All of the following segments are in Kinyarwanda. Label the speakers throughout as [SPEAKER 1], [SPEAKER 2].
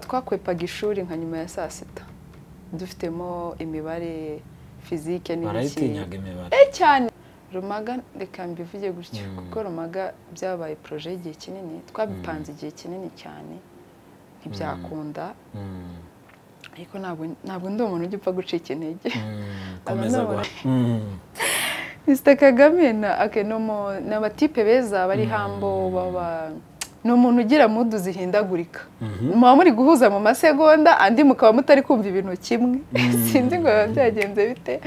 [SPEAKER 1] Twakwepaga ishuri nka nyuma ya saa sita dufitemo imibare, fizike n'ibiki.
[SPEAKER 2] Barayitinyaga imibare.
[SPEAKER 1] Cyane. Rumaga, reka mbivuge gutyo, kuko Rumaga byabaye projet y'igihe kinini, twabipanze igihe kinini cyane ntibyakunda. Ariko ntabwo ndi umuntu ujya upfa gucika intege.
[SPEAKER 2] Komeza guha.
[SPEAKER 1] Mr Kagame na okay, ni abatipe beza bari hambo, baba ni umuntu ugira mood zihindagurika. Muba muri guhuza mu masegonda andi mukaba mutari kumva ibintu kimwe. Sinzi ngo biba byagenze bite.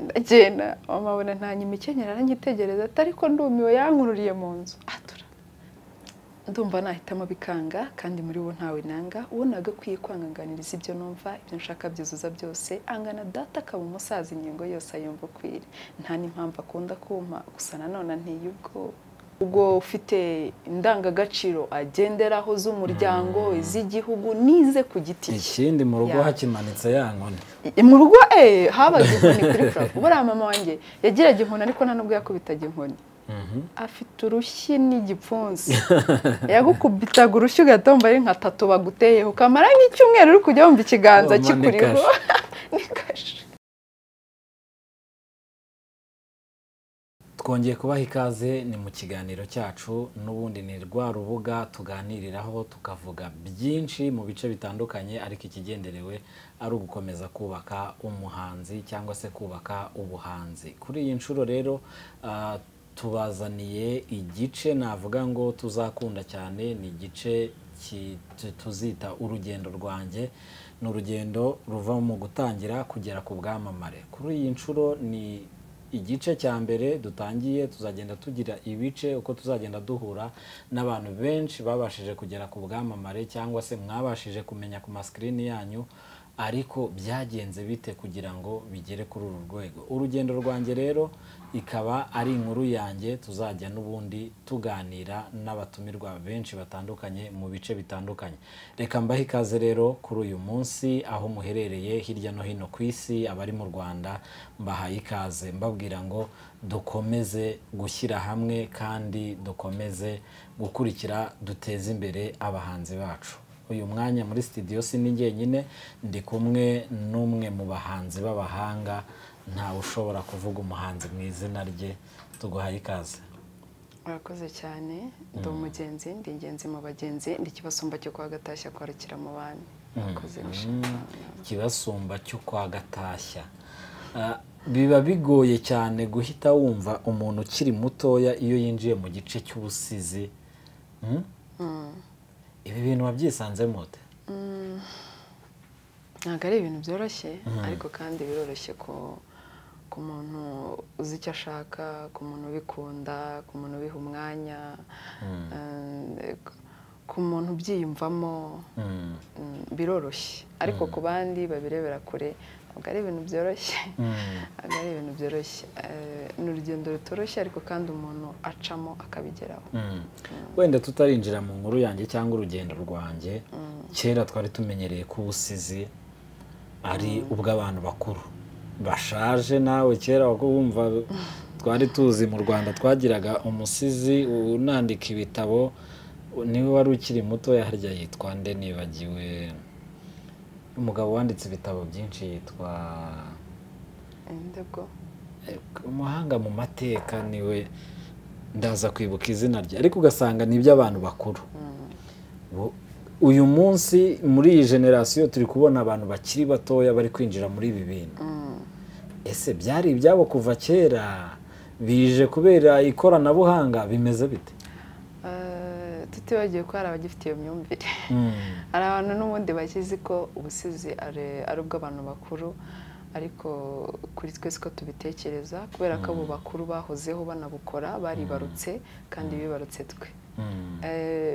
[SPEAKER 1] Ndagenda mama abona ntanya imikenyero aranyitegereza, ati ariko ndumiwe, yankururiye mu nzu. Atura ndumva nahitamo bikanga, kandi muri bo ntawe nanga, uwo nagakwiye kwanganganiriza ibyo numva, ibyo nshaka byuzuza byose, angana data akaba umusaza ingingo yose ayumva ukwire, nta n'impamvu akunda kumpa, gusa nanone anteye ubwoba. Ubwo ufite indangagaciro agenderaho z'umuryango, iz'igihugu, nize ku giti cye.
[SPEAKER 2] Ikindi mu rugo hakimanitse ya nkoni.
[SPEAKER 1] Mu rugo habaga inkoni kuri plafond. Buriya mama wanjye yagiraga inkoni, ariko nta nubwo yakubitaga inkoni. Afite urushyi n'igipfunsi. Yagukubitaga urushyi ugatomba ari nka tatu baguteyeho, ukamara nk'icyumweru uri kujya wumva ikiganza kikuriho. Ni kashe.
[SPEAKER 2] Twongeye kubaha ikaze, ni mu kiganiro cyacu n'ubundi ni rwa rubuga tuganiriraho tukavuga byinshi mu bice bitandukanye, ariko ikigenderewe ari ugukomeza kubaka umuhanzi cyangwa se kubaka ubuhanzi. Kuri iyi nshuro rero tubazaniye igice navuga ngo tuzakunda cyane, ni igice tuzita urugendo rwanjye. Ni urugendo ruva mu gutangira kugera ku bwamamare. Kuri iyi nshuro ni igice cya mbere dutangiye, tuzagenda tugira ibice uko tuzagenda duhura n'abantu benshi babashije kugera ku bwamamare cyangwa se mwabashije kumenya ku masikirini yanyu, ariko byagenze bite kugira ngo bigere kuri uru rwego. Urugendo rwanjye rero ikaba ari inkuru yanjye, tuzajya n'ubundi tuganira n'abatumirwa benshi batandukanye mu bice bitandukanye. Reka mbahe ikaze rero kuri uyu munsi aho muherereye hirya no hino ku isi, abari mu Rwanda mbahaye ikaze, mbabwira ngo dukomeze gushyira hamwe kandi dukomeze gukurikira, duteze imbere abahanzi bacu. Uyu mwanya muri studio si njyenyine, ndi kumwe n'umwe mu bahanzi b'abahanga, ntawe ushobora kuvuga umuhanzi mu izina rye. Tuguhaye ikaze.
[SPEAKER 1] Urakoze cyane. Ndi umugenzi, ndi ingenzi mu bagenzi, ndi kibasumba cyo kwa Gatashya kwa Rukira mu bami. Urakoze.
[SPEAKER 2] Kibasumba cyo kwa Gatashya. Biba bigoye cyane guhita wumva umuntu ukiri mutoya iyo yinjiye mu gice cy'ubusizi. Ibi bintu wabyisanzemo ute?
[SPEAKER 1] Ntabwo ari ibintu byoroshye, ariko kandi biroroshye ku muntu uzi icyo ashaka, ku muntu ubikunda, ku muntu ubiha umwanya, ku muntu ubyiyumvamo, biroroshye. Ariko ku bandi babirebera kure ntabwo ari ibintu byoroshye. Ntabwo ari ibintu byoroshye. Ni urugendo rutoroshye, ariko kandi umuntu acamo akabigeraho.
[SPEAKER 2] Wenda tutarinjira mu nkuru yanjye cyangwa urugendo rwanjye, kera twari tumenyereye ko ubusizi ari ubw'abantu bakuru bashaje. Nawe kera wumva twari tuzi mu Rwanda twagiraga umusizi unandika ibitabo, niwe wari ukiri muto, harya yitwa nde nibagiwe, umugabo wanditse ibitabo byinshi yitwa
[SPEAKER 1] Ndebwo,
[SPEAKER 2] umuhanga mu mateka, niwe ndaza kwibuka izina rye, ariko ugasanga ni iby'abantu bakuru. Uyu munsi muri iyi generasiyo turi kubona abantu bakiri batoya bari kwinjira muri ibi bintu. Ese byari ibyabo kuva kera, bije kubera ikoranabuhanga, bimeze bite?
[SPEAKER 1] Tutibagiye ko hari abagifite iyo myumvire. Hari abantu n'ubundi bakizi ko ubusizi ari ubw'abantu bakuru, ariko kuri twese ko tubitekereza, kubera ko abo bakuru bahozeho banabukora, baribarutse kandi bibarutse twe.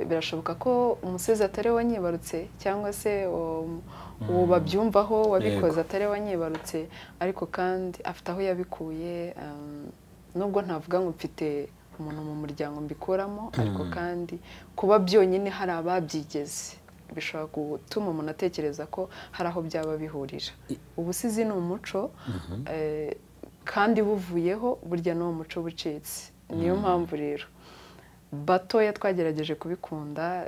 [SPEAKER 1] Birashoboka ko umusizi atari wanyibarutse, cyangwa se uwo babyumvaho wabikoze atari wanyibarutse, ariko kandi afite aho yabikuye. Nubwo ntavuga ngo mfite umuntu mu muryango mbikoramo, ariko kandi kuba byonyine hari ababyigeze bishobora gutuma umuntu atekereza ko hari aho byaba bihurira. Ubusizi ni umuco, kandi buvuyeho burya n'uwo muco bucitse. Niyo mpamvu rero Batoya twagerageje kubikunda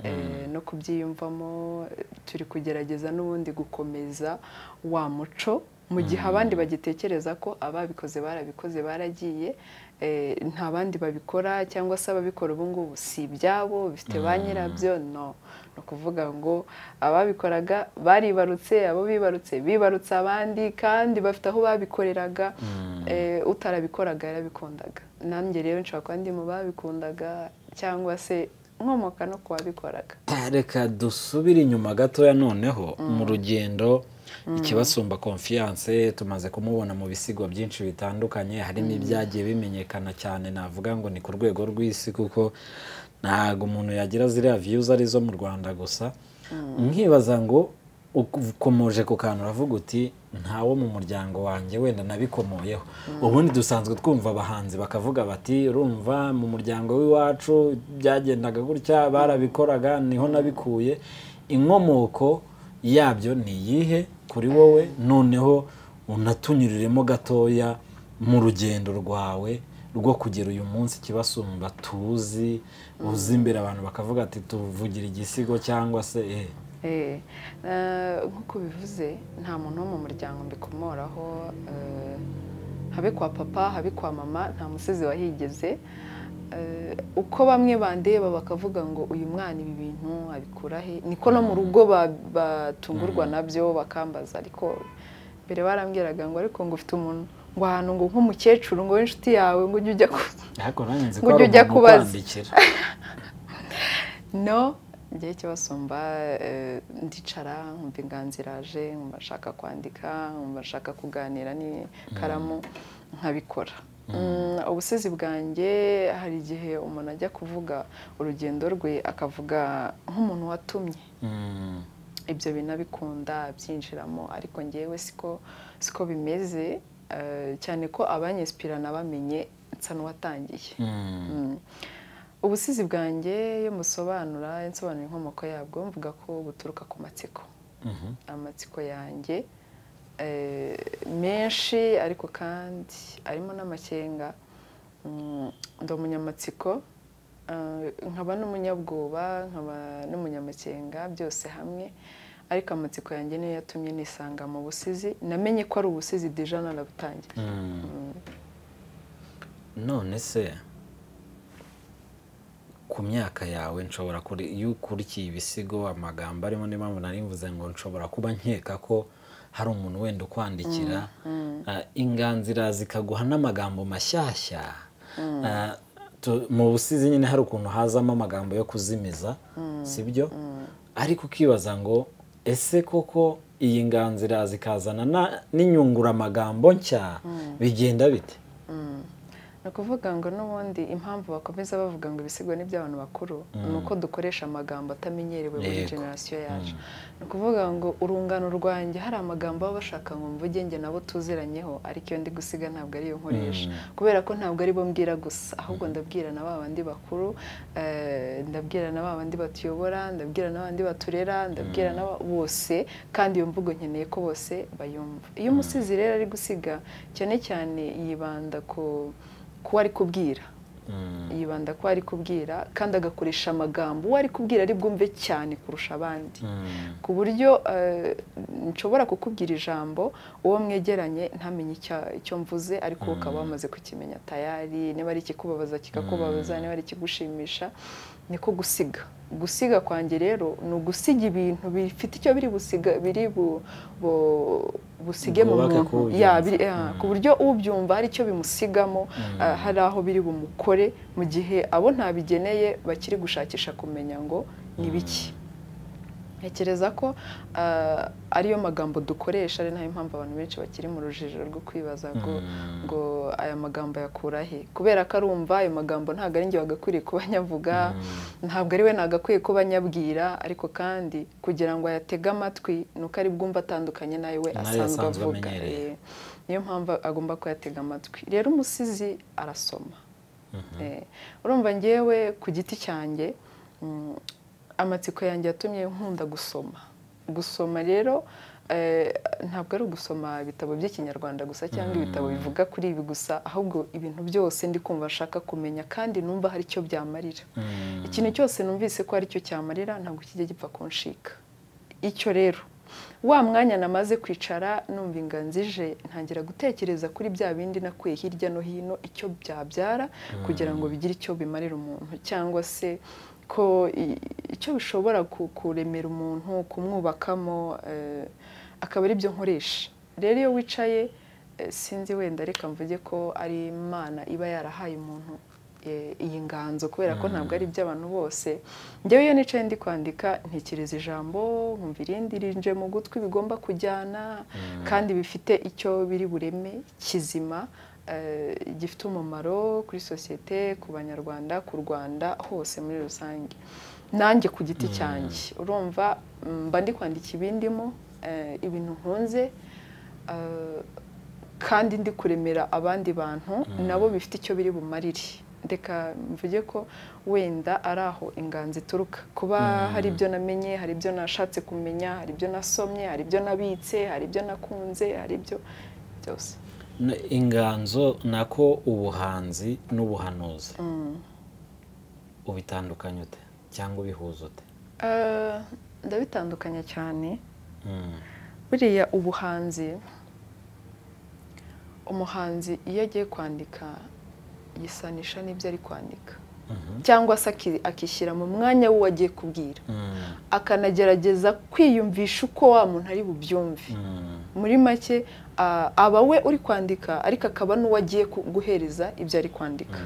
[SPEAKER 1] no kubyiyumvamo, turi kugerageza n'ubundi gukomeza wa muco mu gihe abandi bagitekereza ko ababikoze barabikoze baragiye, nta bandi babikora cyangwa se ababikora ubu ngubu si ibyabo bifite ba nyirabyo. No ni ukuvuga ngo ababikoraga baribarutse, abo bibarutse bibarutse abandi kandi bafite aho babikoreraga, utarabikoraga yarabikundaga. Nanjye rero nshobora kuba ndi mu babikundaga cyangwa se nkomoka no ku babikoraga.
[SPEAKER 2] Reka dusubire inyuma gatoya noneho mu rugendo Ikibasumba Confiance tumaze kumubona mu bisigo byinshi bitandukanye, harimo ibyagiye bimenyekana cyane, navuga ngo ni ku rwego rw'isi kuko ntago umuntu yagira ziriya views arizo mu Rwanda gusa. Nkibaza ngo ukomoje ku kantu uravuga uti ntawo mu muryango wanjye wenda nabikomoyeho. Ubundi dusanzwe twumva abahanzi bakavuga bati urumva mu muryango w'iwacu byagendaga gutya, barabikoraga, niho nabikuye. Inkomoko yabyo ni iyihe kuri wowe? Noneho unatunyuriremo gatoya mu rugendo rwawe rwo kugera uyu munsi Kibasumba tuzi, uzi imbere abantu bakavuga ati tuvugira igisigo cyangwa se
[SPEAKER 1] Nk'uko bivuze nta muntu wo mu muryango mbikomoraho, habe kwa papa habe kwa mama nta musizi wahigeze. Uko bamwe bandeba bakavuga ngo uyu mwana ibi bintu abikura he, niko no mu rugo batungurwa nabyo bakambaza. Ariko mbere barambwiraga ngo ariko ngo ufite umuntu ngo ahantu ngo nk'umukecuru ngo w'inshuti yawe ngo ujye ujya kubaza. No ngiye Kibasumba ndicara nkumva inganzo iraje, nkumva nshaka kwandika, nkumva nshaka kuganira n'ikaramu nkabikora. Ubusizi bwanjye hari igihe umuntu ajya kuvuga urugendo rwe akavuga nk'umuntu watumye ibyo bintu abikunda byinjiramo, ariko ngewe siko bimeze, cyane ko abanyesipira nabamenye nsa n'uwatangiye. Ubusizi bwanjye iyo musobanura nsobanura inkomoko yabwo mvuga ko buturuka ku matsiko. Amatsiko yanjye menshi ariko kandi arimo n'amakenga. Ndi umunyamatsiko, nkaba n'umunyabwoba, nkaba n'umunyamakenga, byose hamwe. Ariko amatsiko yanjye niyo yatumye nisanga mu busizi, namenye ko ari ubusizi deja narabutangiye.
[SPEAKER 2] None se ku myaka yawe nshobora iyo ukurikiye ibisigo amagambo arimo, niyo mpamvu nari mvuze ngo nshobora kuba nkeka ko hari umuntu wenda ukwandikira, inganzira zikaguha n'amagambo mashyashya. Mu busizi nyine hari ukuntu hazamo amagambo yo kuzimiza, sibyo? Ariko ukibaza ngo ese koko iyi nganzira zikazana n'inyunguramagambo nshya bigenda bite?
[SPEAKER 1] Ni ukuvuga ngo n'ubundi impamvu bakomeza bavuga ngo ibisigo ni iby'abantu bakuru ni uko dukoresha amagambo atamenyerewe muri generasiyo yacu. Ni ukuvuga ngo urungano rwanjye hari amagambo baba bashaka ngo mvuge njye nabo tuziranyeho, ariko iyo ndi gusiga ntabwo ariyo nkoresha, kubera ko ntabwo ari bo mbwira gusa, ahubwo ndabwira na ba bandi bakuru, ndabwira na ba bandi batuyobora, ndabwira na bandi baturera, ndabwira na bose, kandi iyo mvugo nkeneye ko bose bayumva. Iyo umusizi rero ari gusiga cyane cyane yibanda ku kuba ari kubwira, yibanda ko ari kubwira kandi agakoresha amagambo uwo ari kubwira ari bwumve cyane kurusha abandi, ku buryo nshobora kukubwira ijambo uwo mwegeranye ntamenye icyo mvuze, ariko ukaba wamaze kukimenya tayari. Niba ari ikikubabaza kikakubabaza, niba ari ikigushimisha. Niko gusiga. Gusiga kwanjye rero ni ugusiga ibintu bifite icyo biri busiga, biri busige mu muntu, ku buryo ubyumva hari icyo bimusigamo, hari aho biri bumukore, mu gihe abo ntabigeneye bakiri gushakisha kumenya ngo ni biki. Ntekereza ko ariyo magambo dukoresha, ari nayo mpamvu abantu benshi bakiri mu rujijo rwo kwibaza ngo aya magambo yakura he, kubera ko arumva ayo magambo ntabwo ari njye wagakwiriye kuba nyavuga, ntabwo ari we nagakwiye kuba nyabwira, ariko kandi kugira ngo ayatege amatwi nuko ari bwumva atandukanye nawe we asanzwe avuga. Niyo mpamvu agomba kuyatega amatwi. Rero umusizi arasoma. Urumva ngewe ku giti cyanjye amatsiko yanjye yatumye nkunda gusoma. Gusoma rero Ntabwo ari ugusoma ibitabo by'Ikinyarwanda gusa cyangwa ibitabo bivuga kuri ibi gusa, ahubwo ibintu byose ndi kumva nshaka kumenya kandi numva hari icyo byamarira. Ikintu cyose numvise ko hari icyo cyamarira ntabwo kijya gipfa kunshika. Icyo rero wa mwanya namaze kwicara numva inganzije, ntangira gutekereza kuri bya bindi nakuye hirya no hino icyo byabyara kugira ngo bigire icyo bimarira umuntu, cyangwa se ko icyo bishobora kuremera umuntu, kumwubakamo, akaba ari byo nkoresha. Rero iyo wicaye, sinzi wenda reka mvuge ko ari Imana iba yarahaye umuntu iyi nganzo, kubera ko ntabwo ari iby'abantu bose. Njyewe iyo nicaye ndi kwandika ntekereza ijambo, nkumva irindi rinje mu gutwi bigomba kujyana kandi bifite icyo biri bureme kizima, gifite umumaro kuri sosiyete, ku Banyarwanda, ku Rwanda hose muri rusange, nanjye ku giti cyanjye. Urumva mba ndi kwandika ibindimo, ibintu nkunze, kandi ndi kuremera abandi bantu nabo bifite icyo biri bumarire. Reka mvuge ko wenda ari aho inganzo ituruka, kuba hari ibyo namenye, hari ibyo nashatse kumenya, hari ibyo nasomye, hari ibyo nabitse, hari ibyo nakunze, hari ibyo byose.
[SPEAKER 2] Inganzo nako ubuhanzi n'ubuhanuzi ubitandukanya ute cyangwa ubihuza ute?
[SPEAKER 1] Ndabitandukanya cyane. Buriya ubuhanzi, umuhanzi iyo agiye kwandika yisanisha n'ibyo ari kwandika, cyangwa se akishyira mu mwanya w'uwo agiye kubwira, akanagerageza kwiyumvisha uko wa muntu ari bubyumve. Muri make aba we uri kwandika, ariko akaba n'uwo agiye guhereza ibyo ari kwandika.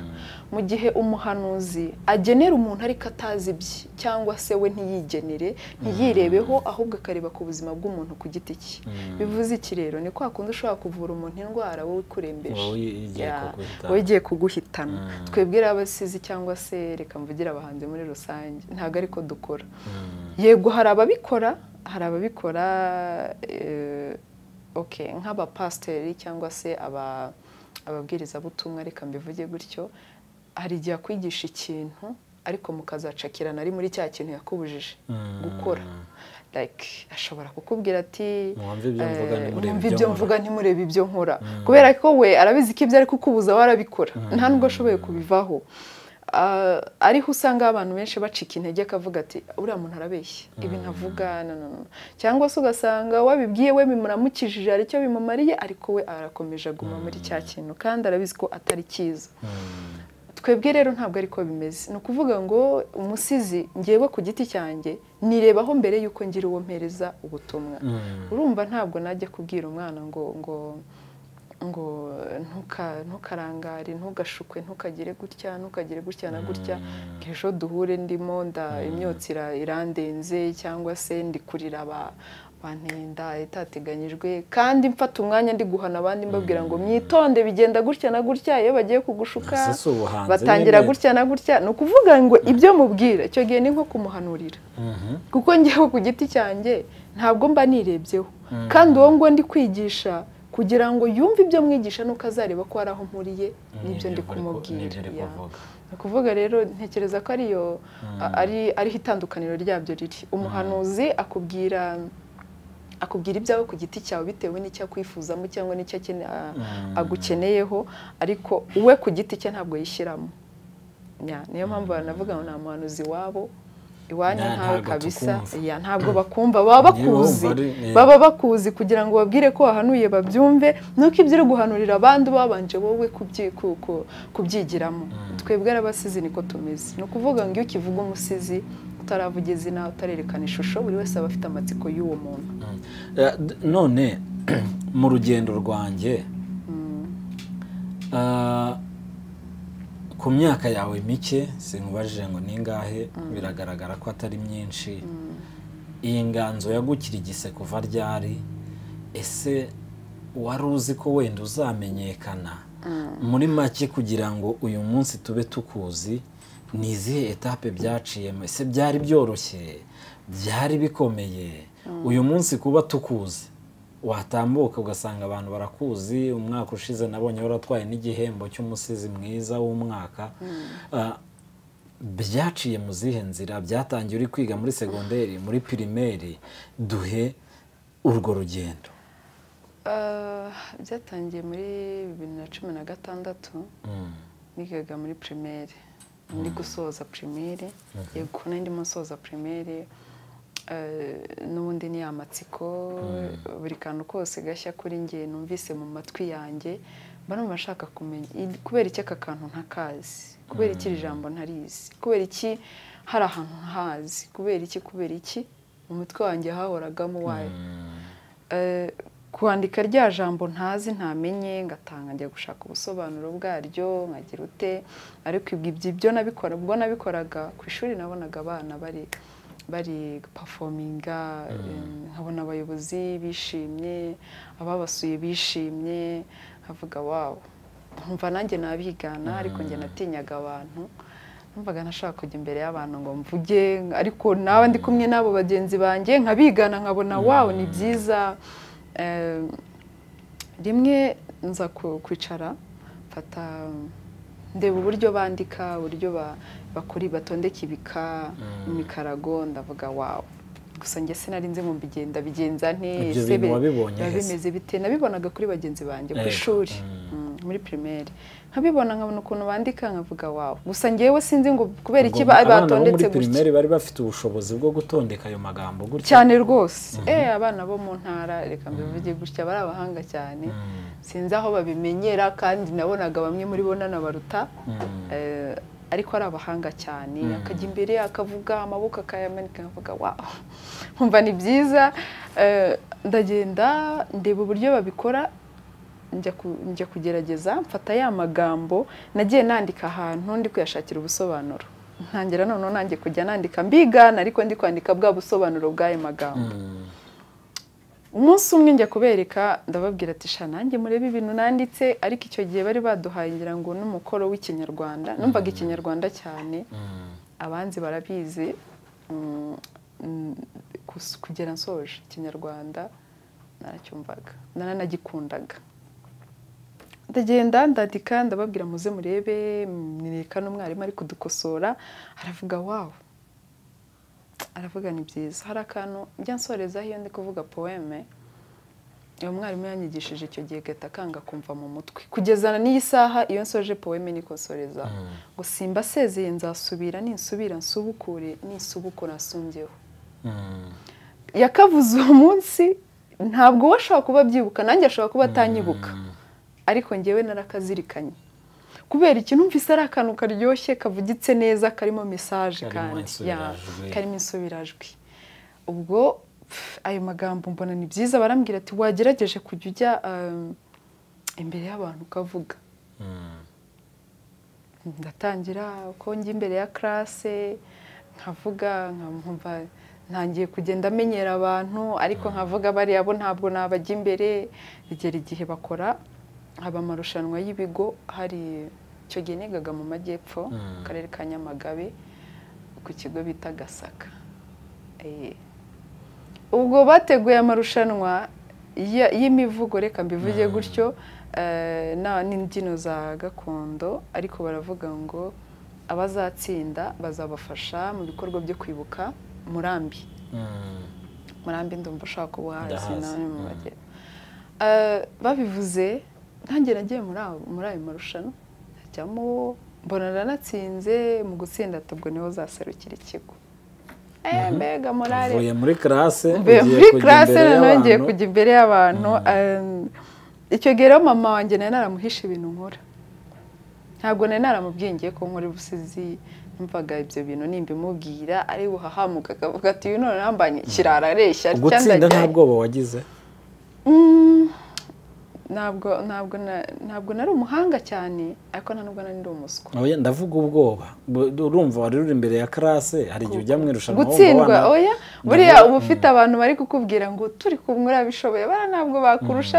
[SPEAKER 1] Mu gihe umuhanuzi agenera umuntu ariko atazi ibye, cyangwa se we ntiyigenere, ntiyirebeho, ahubwo akareba ku buzima bw'umuntu ku giti cye. Bivuze iki rero? Ni kwa kundi ushobora kuvura umuntu indwara wowe ikurembeje, wowe igiye kuguhitana. Twebwe abasizi cyangwa se reka mvugire abahanzi muri rusange, ntabwo ariko dukora. Yego hari ababikora, hari ababikora okay, nk'abapasiteri cyangwa se ababwirizabutumwa, reka mbivuge gutyo, hari igihe akwigisha ikintu ariko mukazacakirana ari muri cya kintu yakubujije gukora. Like ashobora kukubwira ati mwumve ibyo mvuga ntimurebe ibyo nkora, kubera ko we arabizi ko ibyo ari kukubuza warabikora, nta nubwo ashoboye kubivaho. Ariho usanga abantu benshi bacika intege akavuga ati uriya muntu arabeshya, ibi ntavuga, no no no. Cyangwa se ugasanga wabibwiye we bimuramukijije hari icyo bimumariye, ariko we arakomeje aguma muri cya kintu kandi arabizi ko atari cyiza. Twebwe rero ntabwo ariko bimeze. Ni ukuvuga ngo umusizi ngewe ku giti cyanjye nirebaho mbere yuko ngira uwo mpereza ubutumwa. Urumva ntabwo najya kubwira umwana ngo ngo ngo ntukarangare, ntugashukwe, ntukagire gutya, ntukagire gutya na gutya, ejo duhure ndimo nda imyotsi irandenze, cyangwa se ndi kurira bantenda itateganyijwe, kandi mfata umwanya ndi guhana abandi mbabwira ngo mwitonde bigenda gutya na gutya, iyo bagiye kugushuka batangira gutya na gutya. Ni ukuvuga ngo ibyo mubwira icyo gihe ni nko kumuhanurira, kuko ngewe ku giti cyanjye ntabwo mba nirebyeho, kandi uwo ngo ndi kwigisha kugira ngo yumve ibyo mwigisha nuko azareba ko ari aho mpuriye n'ibyo ndi kumubwira. Ni ukuvuga rero ntekereza ko ariyo ariho itandukaniro ryabyo riri. Umuhanuzi akubwira ibyawe ku giti cyawe bitewe n'icyo akwifuzamo cyangwa n'icyo agukeneyeho, ariko we ku giti cye ntabwo yishyiramo. Niyo mpamvu banavuga ngo nta muhanuzi wabo iwanyu ntawe kabisa, ntabwo bakumva, baba bakuzi, baba bakuzi kugira ngo babwire ko wahanuye babyumve, nuko ibyo uri guhanurira abandi babanje wowe kubyigiramo. Twebwe abasizi niko tumeze. Ni ukuvuga ngo iyo ukivuga umusizi utaravuga izina, utarerekana ishusho, buri wese aba afite amatsiko y'uwo muntu.
[SPEAKER 2] None mu rugendo rwanjye ku myaka yawe mike, sinkubajije ngo ningahe, biragaragara ko atari myinshi, iyi nganzo yagukirigise kuva ryari? Ese wari uzi ko wenda uzamenyekana? Muri make kugira ngo uyu munsi tube tukuzi, ni izihe etape byaciyemo? Ese byari byoroshye? Byari bikomeye? Uyu munsi kuba tukuzi, watambuka ugasanga abantu barakuzi. Umwaka ushize nabonye waratwaye n'igihembo cy'umusizi mwiza w'umwaka. Byaciye mu zihe nzira? Byatangiye uri kwiga muri segonderi, muri pirimeri? Duhe Urwo rugendo
[SPEAKER 1] byatangiye muri 2016, nigaga muri primaire, ndi gusoza primaire. Yego, nari ndimo nsoza primaire. N'ubundi ni amatsiko, buri kantu kose gashya kuri njye numvise mu matwi yanjye mba numva nshaka kumenya kubera iki aka kantu ntakazi, kubera iki iri jambo ntarizi, kubera iki hari ahantu ntahazi, kubera iki mu mutwe wanjye hahoragamo wayo. Kwandika rya jambo ntazi ntamenye, ngatanga njya gushaka ubusobanuro bwaryo, nkagira ute. Ariko ibyo nabikora, ubwo nabikoraga ku ishuri nabonaga abana bari performinga, nkabona abayobozi bishimye, ababasuye bishimye, nkavuga wow, nkumva nanjye nabigana. Ariko njye natinyaga abantu, numvaga nashaka kujya imbere y'abantu ngo mvuge, ariko nawe ndi kumwe n'abo bagenzi banjye nkabigana, nkabona wow, ni byiza. Rimwe nza kwicara mfata ndeba uburyo bandika, uburyo bakora, batondeka ibika, imikarago, ndavuga wow. Gusa njye sinari nzi ngo mbigenda bigenza nte,
[SPEAKER 2] Ibyo bintu wabibonye he se?
[SPEAKER 1] Bimeze bite? Nabibonaga kuri bagenzi banjye ku ishuri, muri primaire, nkabibona, nkabona ukuntu bandika, nkavuga wow. Gusa njyewe sinzi ngo kubera iki
[SPEAKER 2] Ubwo abana bo
[SPEAKER 1] batondetse
[SPEAKER 2] muri
[SPEAKER 1] gutya.
[SPEAKER 2] primaire bari bafite ubushobozi bwo gutondeka ayo magambo gutya?
[SPEAKER 1] Cyane rwose. Abana bo mu ntara, reka mbivuge gutya, bari abahanga cyane, sinzi aho babimenyera, kandi nabonaga bamwe muri bo nanabaruta, ariko ari abahanga cyane. Akajya imbere akavuga, amaboko akayamanika, nkavuga wow, nkumva ni byiza. Ndagenda ndeba uburyo babikora, njya kugerageza, mfata ya magambo nagiye nandika ahantu ndi kuyashakira ubusobanuro, ntangira noneho nanjye kujya nandika mbigana, ariko ndi kwandika bwa busobanuro bw'ayo magambo. Umunsi umwe njya kubereka, ndababwira ati sha nanjye murebe ibintu nanditse. Ariko icyo gihe bari baduhaye ngira ngo n'umukoro w'Ikinyarwanda, numvaga Ikinyarwanda cyane, abanzi barabizi, kugera nsoje Ikinyarwanda naracyumvaga, naranagikundaga. Ndagenda ndandika, ndababwira muze murebe, mwereka n'umwarimu ari kudukosora, aravuga wow, aravuga ni byiza. Hari akantu njya nsorezaho iyo ndi kuvuga poème, uwo mwarimu yanyigishije icyo gihe gahita akanga kumva mu mutwe kugeza n'iyi saha, iyo nsoje poème niko nsorezaho, ngo simba asezeye nzasubira, ninsubira nsubukure, ninsubukura nsumbyeho. Yakavuze uwo munsi, ntabwo we ashobora kuba abyibuka, nanjye ashobora kuba atanyibuka, ariko njyewe narakazirikanye kubera ikintu numvise ari akantu karyoshye, kavugitse neza, karimo message,
[SPEAKER 2] Karimo
[SPEAKER 1] kandi
[SPEAKER 2] insubirajwi.
[SPEAKER 1] Karimo insubirajwi. Ubwo ayo magambo mbona ni byiza, barambwira ati wagerageje kujya ujya imbere y'abantu ukavuga. Ndatangira uko njya imbere ya classe nkavuga, nkumva ntangiye kugenda amenyera abantu, ariko nkavuga bariya bo ntabwo nabajya imbere. Bigera igihe bakora haba amarushanwa y'ibigo, hari icyo gihe nigaga mu majyepfo, mu karere ka Nyamagabe, ku kigo bita Gasaka. Ubwo bateguye amarushanwa y'imivugo, reka mbivuge gutyo, n'imbyino za gakondo, ariko baravuga ngo abazatsinda bazabafasha mu bikorwa byo kwibuka Murambi. Murambi ndumva ushaka kuba uhazi.
[SPEAKER 2] Ndahazi.
[SPEAKER 1] Nawe mu majyepfo. Babivuze nanjye nagiye muri ayo marushanwa, njyamo, mbona naranatsinze. Mu gutsinda ubwo niho uzaserukira ikigo. Mbega morale!
[SPEAKER 2] Uvuye muri classe,
[SPEAKER 1] Mvuye
[SPEAKER 2] ugiye
[SPEAKER 1] muri
[SPEAKER 2] kujya
[SPEAKER 1] classe,
[SPEAKER 2] imbere
[SPEAKER 1] noneho ngiye
[SPEAKER 2] y'abantu.
[SPEAKER 1] kujya imbere y'abantu. Icyo gihe rero mama wanjye nari naramuhishe ibintu nkora, ntabwo nari naramubwiye ngiye ko nkora ubusizi. Numvaga ibyo bintu nimbimubwira ari buhahamuka akavuga ati uyu none nambanye kirara areshya.
[SPEAKER 2] Gutsinda nta bwoba wagize?
[SPEAKER 1] Ntabwo nari umuhanga cyane, ariko nta nubwo nari ndi umuswa.
[SPEAKER 2] Oya, ndavuga ubwoba. Urumva wari uri imbere ya classe, hari igihe ujya mu irushanwa wumva
[SPEAKER 1] Gutsindwa, oya, buriya uba ufite abantu bari kukubwira ngo turi kumwe urabishoboye, bara ntabwo bakurusha,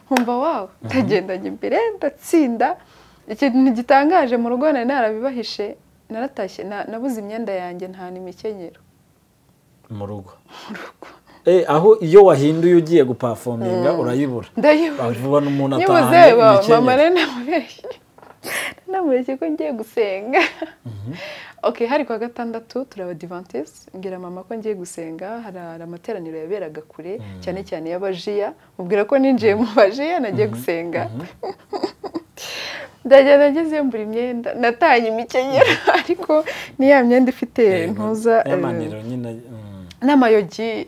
[SPEAKER 1] nkumva wawe ndagendanye imbere ndatsinda. Ikintu gitangaje, mu rugo nari narabibahishe, naratashye nabuze imyenda yanjye, nta n'imikenyero.
[SPEAKER 2] Mu rugo. Aho iyo wahinduye ugiye guperforminga urayibura?
[SPEAKER 1] Ndayibura.
[SPEAKER 2] Vuba n'umuntu
[SPEAKER 1] Nyibuze
[SPEAKER 2] atahanye
[SPEAKER 1] mama
[SPEAKER 2] imikenyero.
[SPEAKER 1] rero namubeshye, Namubeshye ko ngiye gusenga. Okay, hari kwa gatandatu turi abadiventiste, mbwira mama ko ngiye gusenga, hari amateraniro yaberaga kure cyane cyane y'abajiya, mubwira ko ninjiye mu bajiya nagiye gusenga. Ndagenda ngeze mbura imyenda, natanye imikenyero ariko ni ya myenda ifite ntuza n'amayogi.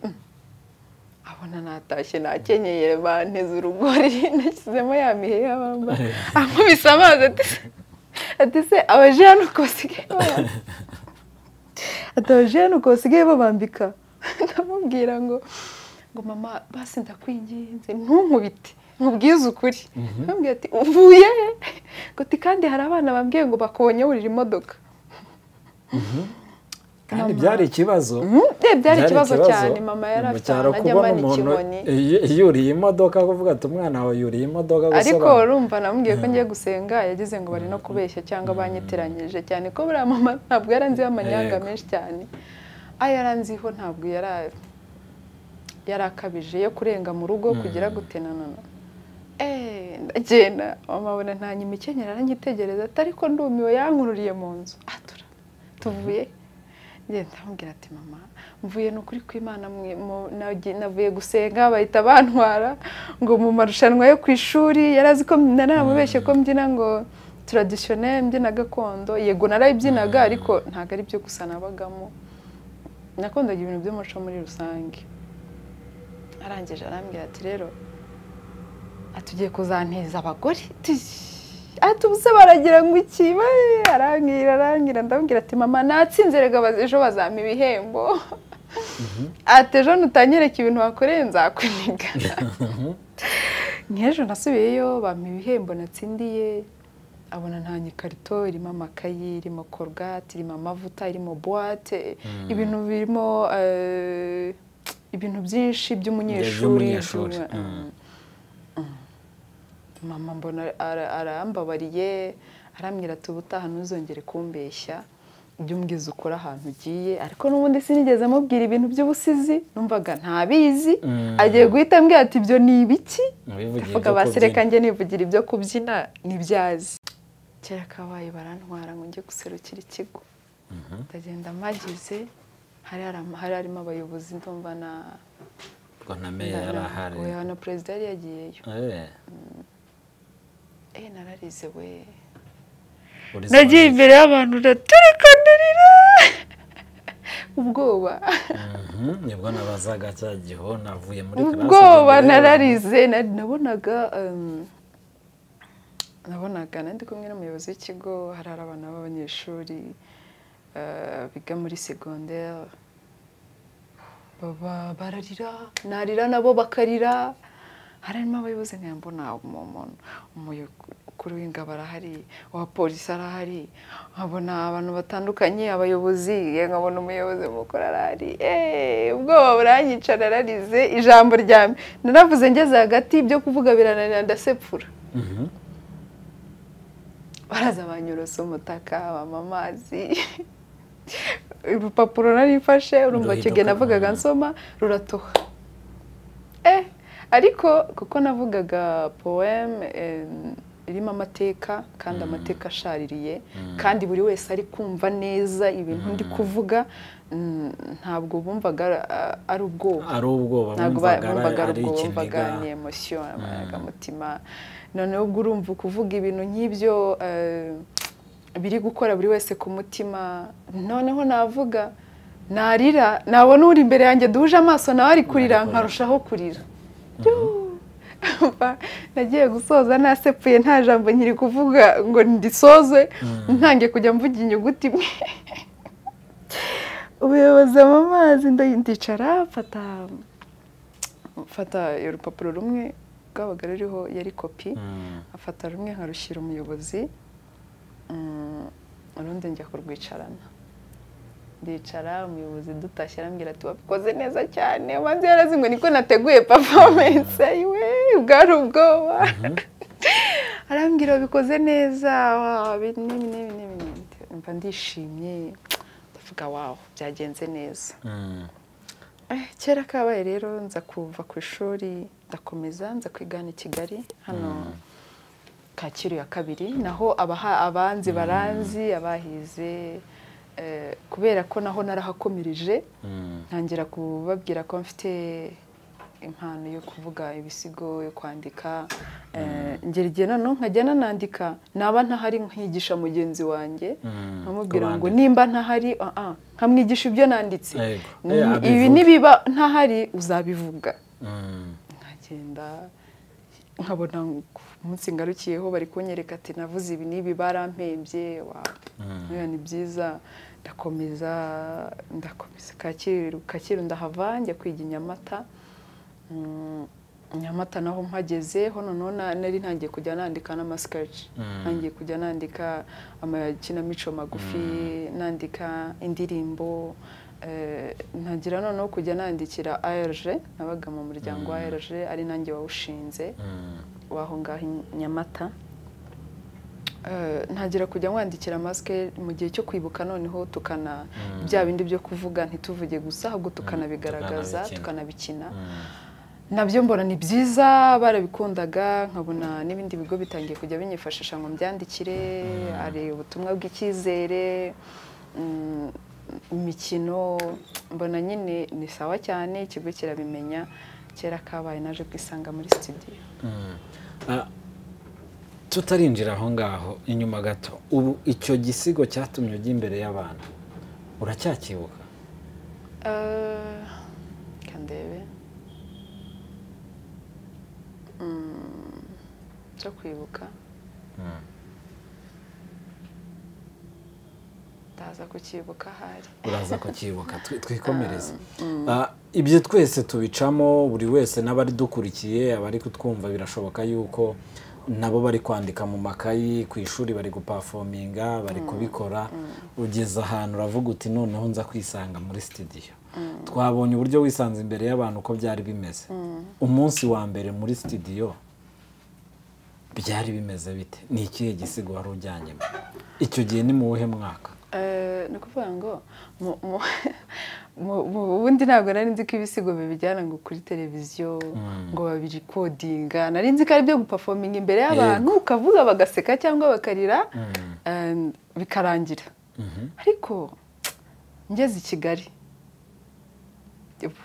[SPEAKER 1] Abona natashye nakenyeye banteze urugori nashyizemo ya miheha bamba ankubise amazi ati se abajiya nuko basigaye ati abajiya nuko basigaye babambika. Ndamubwira ngo mama basi ndakwinginze ntunkubite nkubwize ukuri. Ndamubwira ati uvuye ngo ati kandi hari abana bambwiye ngo bakubonye wurira imodoka.
[SPEAKER 2] Kandi byari ikibazo.
[SPEAKER 1] Byari ikibazo cyane. Mama yari afite ahantu ajya amanika inkoni.
[SPEAKER 2] Yuriye imodoka kuvuga ati umwana wawe yuriye imodoka gusobanura.
[SPEAKER 1] Ariko urumva namubwiye ko ngiye gusenga, yagize ngo bari no kubeshya cyangwa banyitiranyije cyane ko buriya mama ntabwo yaranziho amanyanga menshi cyane. Ayo yaranziho ntabwo yarakabije yo kurenga mu rugo kugira gutenanana. Ndagenda mama abona ntanye imikenyero aranyitegereza ati ariko ndumiwe yankururiye mu nzu. Atura tuvuye. Ngenda ndamubwira ati mama mvuye n'ukuri kw'Imana navuye gusenga bahita bantwara ngo mu marushanwa yo ku ishuri. Yarazi ko naramubeshye ko mbyina ngo traditionnel mbyina gakondo. Yego narayibyinaga ariko ntabwo ari byo gusa nabagamo, nakundaga ibintu by'umuco muri rusange. Arangije arambwira ati rero atugiye kuzanteza abagore atubuse baragira ngo iki. Arambwira ndamubwira ati mama natsinze rega ejo bazampa ibihembo. Ati ejo nutanyereka ibintu wakoreye nzakuniga. Nk'ejo nasubiyeyo bampa ibihembo natsindiye, abona ntanye ikarito irimo amakayi, irimo korogate, irimo amavuta, irimo boîte, ibintu birimo ibintu byinshi by'umunyeshuri. Mama mbona arambabariye arambwira ati ubutaha ntuzongere kumbeshya ibyo umbwiza ukora ahantu ugiye. Ariko n'ubundi sinigeze mubwira ibintu by'ubusizi, numvaga ntabizi. Agiye guhita ambwira ati ibyo ni ibiki, avuga basireka njye nivugira ibyo kubyina nibyazi. Kera kabaye barantwara ngo njye guserukira ikigo. Ndagenda mpagize hari harimo abayobozi ndumva na
[SPEAKER 2] meya yarahari,
[SPEAKER 1] oya na perezida yari yagiyeyo. Nararize we, nagiye imbere y'abantu ndaturika ndarira ubwoba.
[SPEAKER 2] Nibwo nabazaga cya giho navuye muri classe
[SPEAKER 1] ubwoba nararize. Nabonaga nandi kumwe n'umuyobozi w'ikigo, hari abana b'abanyeshuri biga muri secondaire baba bararira, narira nabo bakarira. Harimo abayobozi nkambona umuntu umukuru w'ingabo arahari, wa polisi arahari, nkabona abantu batandukanye abayobozi, nkabona umuyobozi mukuru arahari. Ubwoba buranyica nararize. Ijambo rya naravuze ngeze hagati ibyo kuvuga birananira ndasepfura. Baraza banyorosa umutaka, bampa amazi, urupapuro narifashe urumva icyo gihe navugaga nsoma ruratoha. Ariko kuko navugaga poème irimo amateka kandi amateka ashaririye kandi buri wese ari kumva neza ibintu ndi kuvuga, ntabwo bumvaga ari ubwoba,
[SPEAKER 2] ntabwo
[SPEAKER 1] bumvaga ari ubwoba, ni emotion, amarangamutima. Noneho ubwo urumva kuvuga ibintu nk'ibyo biri gukora buri wese ku mutima. Noneho navuga narira, nabona uri imbere yanjye duhuje amaso nawe ari kurira nkarushaho kurira. Nagiye gusoza nasepfuye nta jambo nkiri kuvuga ngo ndisoze, ntangiye kujya mvuga inyuguti imwe. Ubuyobozi amazi ndicara mfata urupapuro rumwe rwabaga ruriho yari kopi, afata rumwe nkarushyira umuyobozi, urundi njya kurwicarana. Ndicara umuyobozi dutashye arambwira ati wabikoze neza cyane, ubanza yarazi ngo niko nateguye performance yiwe, bwari ubwoba. Arambwira wabikoze neza, mba ndishimye, ndavuga wow byagenze neza. Kera kabaye rero nza kuva ku ishuri ndakomeza nza kwigana i Kigali hano Kacyiru ya kabiri, naho abanzi baranzi abahize, kubera ko naho narahakomirije, ntangira kubabwira ko mfite impano yo kuvuga ibisigo, yo kwandika. Ngera igihe noneho nkajya nanandika, naba ntahari nkigisha mugenzi wanjye, nkamubwira ngo nimba ntahari nkamwigisha ibyo nanditse, ibi nibiba ntahari uzabivuga. Nkagenda nkabona umunsi ngarukiyeho bari kunyereka ati navuze ibi n'ibi barampembye, ni byiza. Ndakomeza Kacyiru ndahava njya kwiga i Nyamata. Nyamata naho mpageze ho noneho nari ntangiye kujya nandika n'amasketch, ntangiye kujya nandika amakinamico magufi, nandika indirimbo, ntangira noneho kujya nandikira ARG. Nabaga mu muryango wa ARG ari nanjye wawushinze waho ngaho Nyamata. Ntangira kujya mwandikira maske mu gihe cyo kwibuka, noneho tukana bya bindi byo kuvuga ntituvuge gusa, ahubwo tukanabigaragaza, tukanabikina. Nabyo mbona ni byiza, barabikundaga. Nkabona n'ibindi bigo bitangiye kujya binyifashisha ngo mbyandikire, ari ubutumwa bw'icyizere, imikino, mbona nyine ni sawa cyane, ikigo kirabimenya. Kera kabaye naje kwisanga muri studio.
[SPEAKER 2] Tutarinjira aho ngaho inyuma gato, ubu icyo gisigo cyatumye ujya imbere y'abantu uracyakibuka?
[SPEAKER 1] Kandebe cyo kwibuka ndaza kukibuka, hari
[SPEAKER 2] uraza kukibuka, twikomereze. Ibyo twese tubicamo, buri wese n'abari dukurikiye, abari kutwumva, birashoboka yuko nabo bari kwandika mu makayi ku ishuri, bari guperforminga, bari kubikora. Ugeze ahantu uravuga uti noneho nza kwisanga muri studio. Twabonye uburyo wisanze imbere y'abantu uko byari bimeze. Umunsi wa mbere muri studio byari bimeze bite? Ni ikihe gisigo wari ujyanyemo icyo gihe? Ni mu wuhe mwaka?
[SPEAKER 1] Ni ukuvuga ngo ubundi ntabwo nari nzi ko ibisigo bibijyana ngo kuri televiziyo ngo babirikodinga. Nari nzi ko ari byo guperforminga imbere y'abantu, ukavuga bagaseka cyangwa bakarira, bikarangira. Ariko ngeze i Kigali,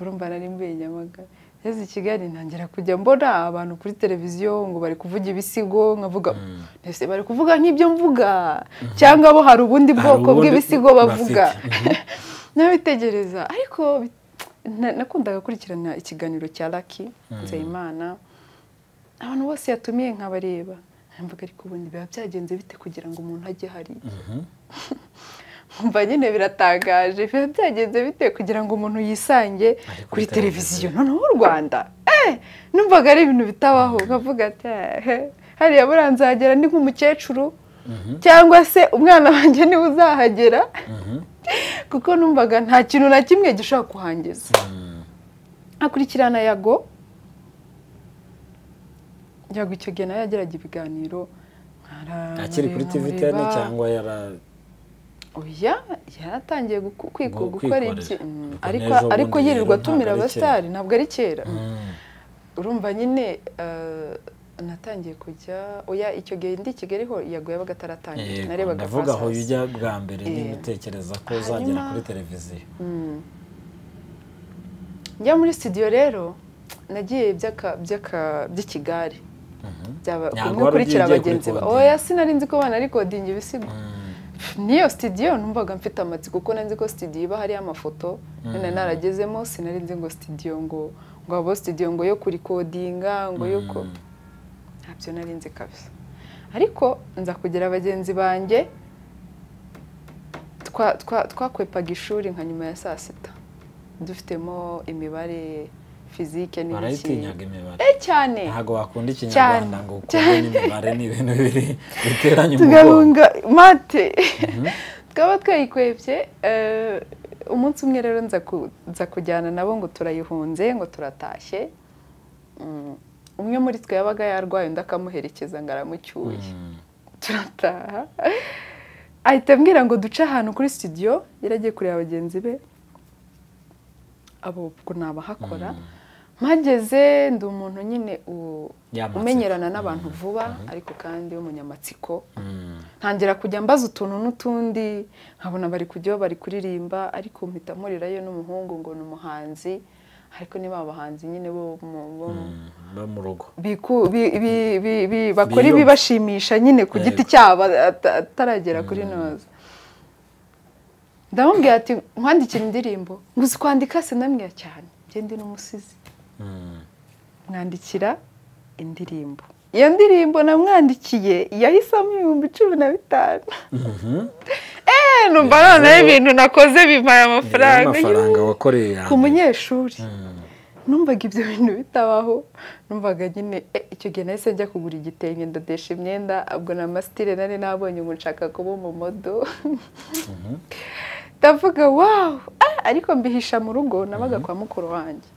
[SPEAKER 1] urumva nari mvuye Nyamagabe, ngeze i Kigali ntangira kujya mbona abantu kuri televiziyo ngo bari kuvuga ibisigo, nkavuga ese bari kuvuga nk'ibyo mvuga cyangwa bo hari ubundi bwoko bw'ibisigo bavuga. Nabitegereza, ariko nakundaga gukurikirana ikiganiro cya Lucky Nzeyimana, abantu bose yatumiye nkabareba, mvuga ariko ubundi biba byagenze bite kugira ngo umuntu ajye hariya? Mva nyine biratangaje, biba byagenze bite kugira ngo umuntu yisange kuri televiziyo noneho u Rwanda? Numvaga ari ibintu bitabaho, nkavuga ati hariya buriya nzagera ni nk'umukecuru cyangwa se umwana wanjye niwe uzahagera, kuko numvaga nta kintu na kimwe gishobora kuhangeza. Akurikirana Yago, Yago icyo gihe nawe yageraga ibiganiro
[SPEAKER 2] akiri kuri TV10 cyangwa yara
[SPEAKER 1] oya yaratangiye gukora iki, ariko yirirwa atumira abasitari, ntabwo ari kera. Urumva nyine natangiye kujya oya icyo gihe ndi Kigali ho Yago yabaga ataratangiye, narebaga
[SPEAKER 2] ndavuga aho ujya bwa mbere niba utekereza ko uzagera kuri televiziyo.
[SPEAKER 1] Njya muri studio rero nagiye by'ikigari gukurikira abagenzi ba oya sinari nzi ko banarikodinga ibisigo. Niyo studio numvaga mfite amatsiko kuko nari nzi ko studio iba hari amafoto, none naragezemo sinari nzi ngo studio ngo abo studio ngo yo kurikodinga ngo yuko ntabyo nari nzi kabisa. Ariko nza kugira abagenzi banjye twakwepaga ishuri nka nyuma ya saa sita, dufitemo imibare, fizike n'ibiki.
[SPEAKER 2] Barayitinyaga imibare
[SPEAKER 1] cyane,
[SPEAKER 2] ntabwo wakunda ikinyarwanda ngo ukunde n'imibare, ni ibintu bibiri biteranye umugongo
[SPEAKER 1] mate. Twaba twayikwebye. Umunsi umwe rero nza kujyana nabo ngo turayihunze ngo turatashye. Umwe muri twe yabaga yarwaye undi akamuherekeza ngo aramucyuye, turataha. Ahita ambwira ngo duce ahantu kuri studio, yari agiye kureba bagenzi be abo ubwo nabahakora. Mpageze ndi umuntu nyine umenyerana n'abantu vuba, ariko kandi w'umunyamatsiko. Ntangira kujya mbaza utuntu n'utundi, nkabona bari kujyaho bari kuririmba, ariko mpita mpurirayo n'umuhungu ngo ni umuhanzi, ariko niba abahanzi nyine bo
[SPEAKER 2] mu rugo
[SPEAKER 1] bakora ibibashimisha nyine ku giti cyabo ataragera kuri noza. Ndamubwira ati nkwandikira indirimbo, ngo uzi kwandika? Sinamwiya cyane, njye ndi n'umusizi. Mwandikira indirimbo. Iyo ndirimbo namwandikiye yahisemo 15,000. Numva noneho ibintu nakoze bimpaye amafaranga ku munyeshuri. Numvaga ibyo bintu bitabaho, numvaga nyine icyo gihe nahise njya kugura igitenge ndodesha imyenda, ubwo na masitire nari nabonye ngo nshaka kuba umumodo. Ndavuga wow, ariko mbihisha mu rugo, nabaga kwa mukuru wanjye.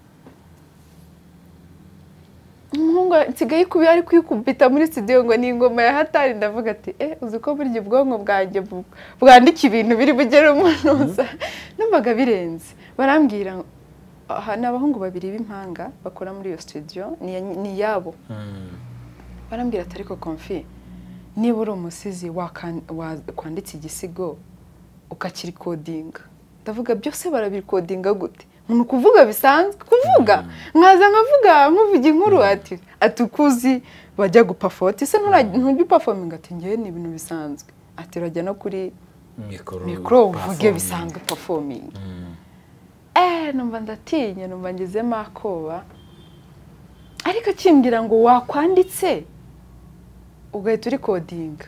[SPEAKER 1] Umuhungu nsigaye kubi ari kwikubita muri studio ngo ni ingoma ya hatari. Ndavuga ati uzi ko burya ubwonko bwanjye bwandika ibintu biri bugere umunuza. Numvaga birenze. Barambwira aha ni abahungu babiri b'impanga bakora muri iyo studio, ni yabo. Barambwira ati ariko Konfi, niba uri umusizi wakwanditse igisigo ukakirikodinga. Ndavuga byose barabirikodinga gute? Umuntu kuvuga bisanzwe, kuvuga nkaza nkavuga nkuvuga inkuru ati atukuzi bajya gupafoti se ntujya uperforminga? Ati ngewe ni ibintu bisanzwe. Ati rajya no kuri mikoro uvuge bisanzwe performing. Numva ndatinya, numva ngizemo akoba, ariko akimbwira ngo wakwanditse ugahita urikodinga.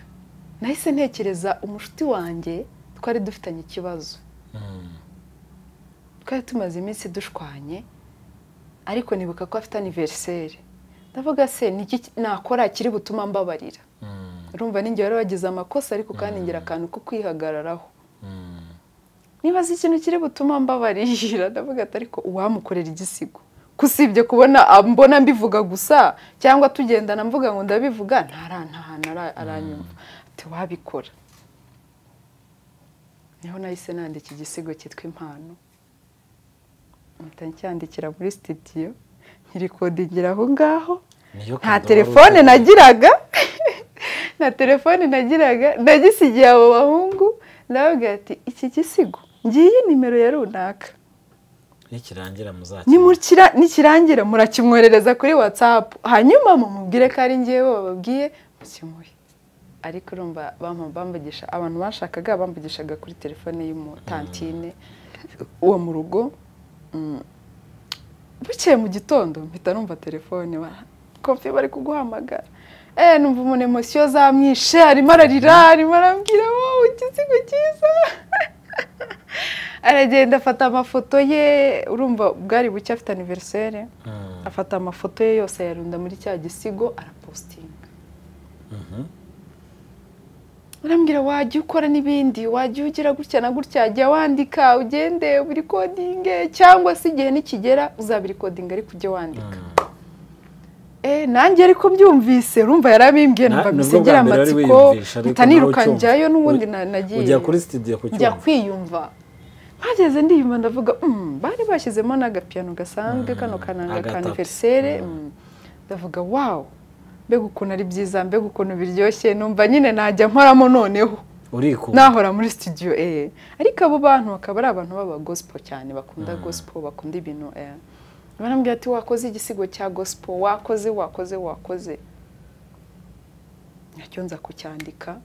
[SPEAKER 1] Nahise ntekereza umushuti wanjye twari dufitanye ikibazo, twari tumaze iminsi dushwanye, ariko nibuka ko afite anniversaire. Ndavuga se niki nakora kiri butuma mbabarira? Urumva ninjye wari wagize amakosa, ariko kandi ngira akantu ko kwihagararaho. Nibaza ikintu kiri butuma mbabarira, ndavuga ati ariko uwamukorera igisigo, kusibye kubona mbona mbivuga gusa cyangwa tugendana mvuga ngo ndabivuga, ntarantahana aranyumva. Ati wabikora. Niho nahise nandika igisigo cyitwa Impano. Mpita ncyandikira muri studio, nkirikodingira aho ngaho. Nta telefone nagiraga, nta telefone nagiraga, ndagisigiye abo bahungu, ndababwira ati iki gisigo ngiyi nimero ya runaka,
[SPEAKER 2] nikirangira
[SPEAKER 1] nikirangira murakimwoherereza kuri WhatsApp, hanyuma mumubwire ko ari ngewe bababwiye mukimuhe. Ariko urumva bamvugisha abantu bashakaga, bamvugishaga kuri telefone y'umutantine uwo mu rugo. Bukeye mu gitondo mpita numva telefone Konfi bari kuguhamagara. Numva umuntu emosiyo zamwishe, arimo ararira, arimo arambwira wowe igisigo cyiza. Aragenda afata amafoto ye, urumva bwari bucye afite anniversaire, afata amafoto ye yose ayarunda muri cya gisigo arapostinga. Arambwira wajya ukora n'ibindi, wajya ugira gutya na gutya, jya wandika ugende ubirikodinge, cyangwa se igihe nikigera uzabirikodinga ariko ujye wandika. Nanjye ariko mbyumvise, urumva yarabimbwiye, numva bisegira amatsiko, mpita niruka njyayo n'ubundi nagiye
[SPEAKER 2] ujya kuri studio kucyumva,
[SPEAKER 1] njya kwiyumva. Mpageze ndiyumva ndavuga bari bashyizemo n'agapiano gasanzwe kano kananga ka anniversaire. Ndavuga wow, mbega ukuntu ari byiza, mbega ukuntu biryoshye, numva nyine najya nkoramo noneho nahora muri studio. Ariko abo bantu bakaba ari abantu b'aba gospel cyane, bakunda gospel, bakunda ibintu. Barambwira ati wakoze igisigo cya gospel, wakoze wakoze wakoze. Nacyo nza kucyandika,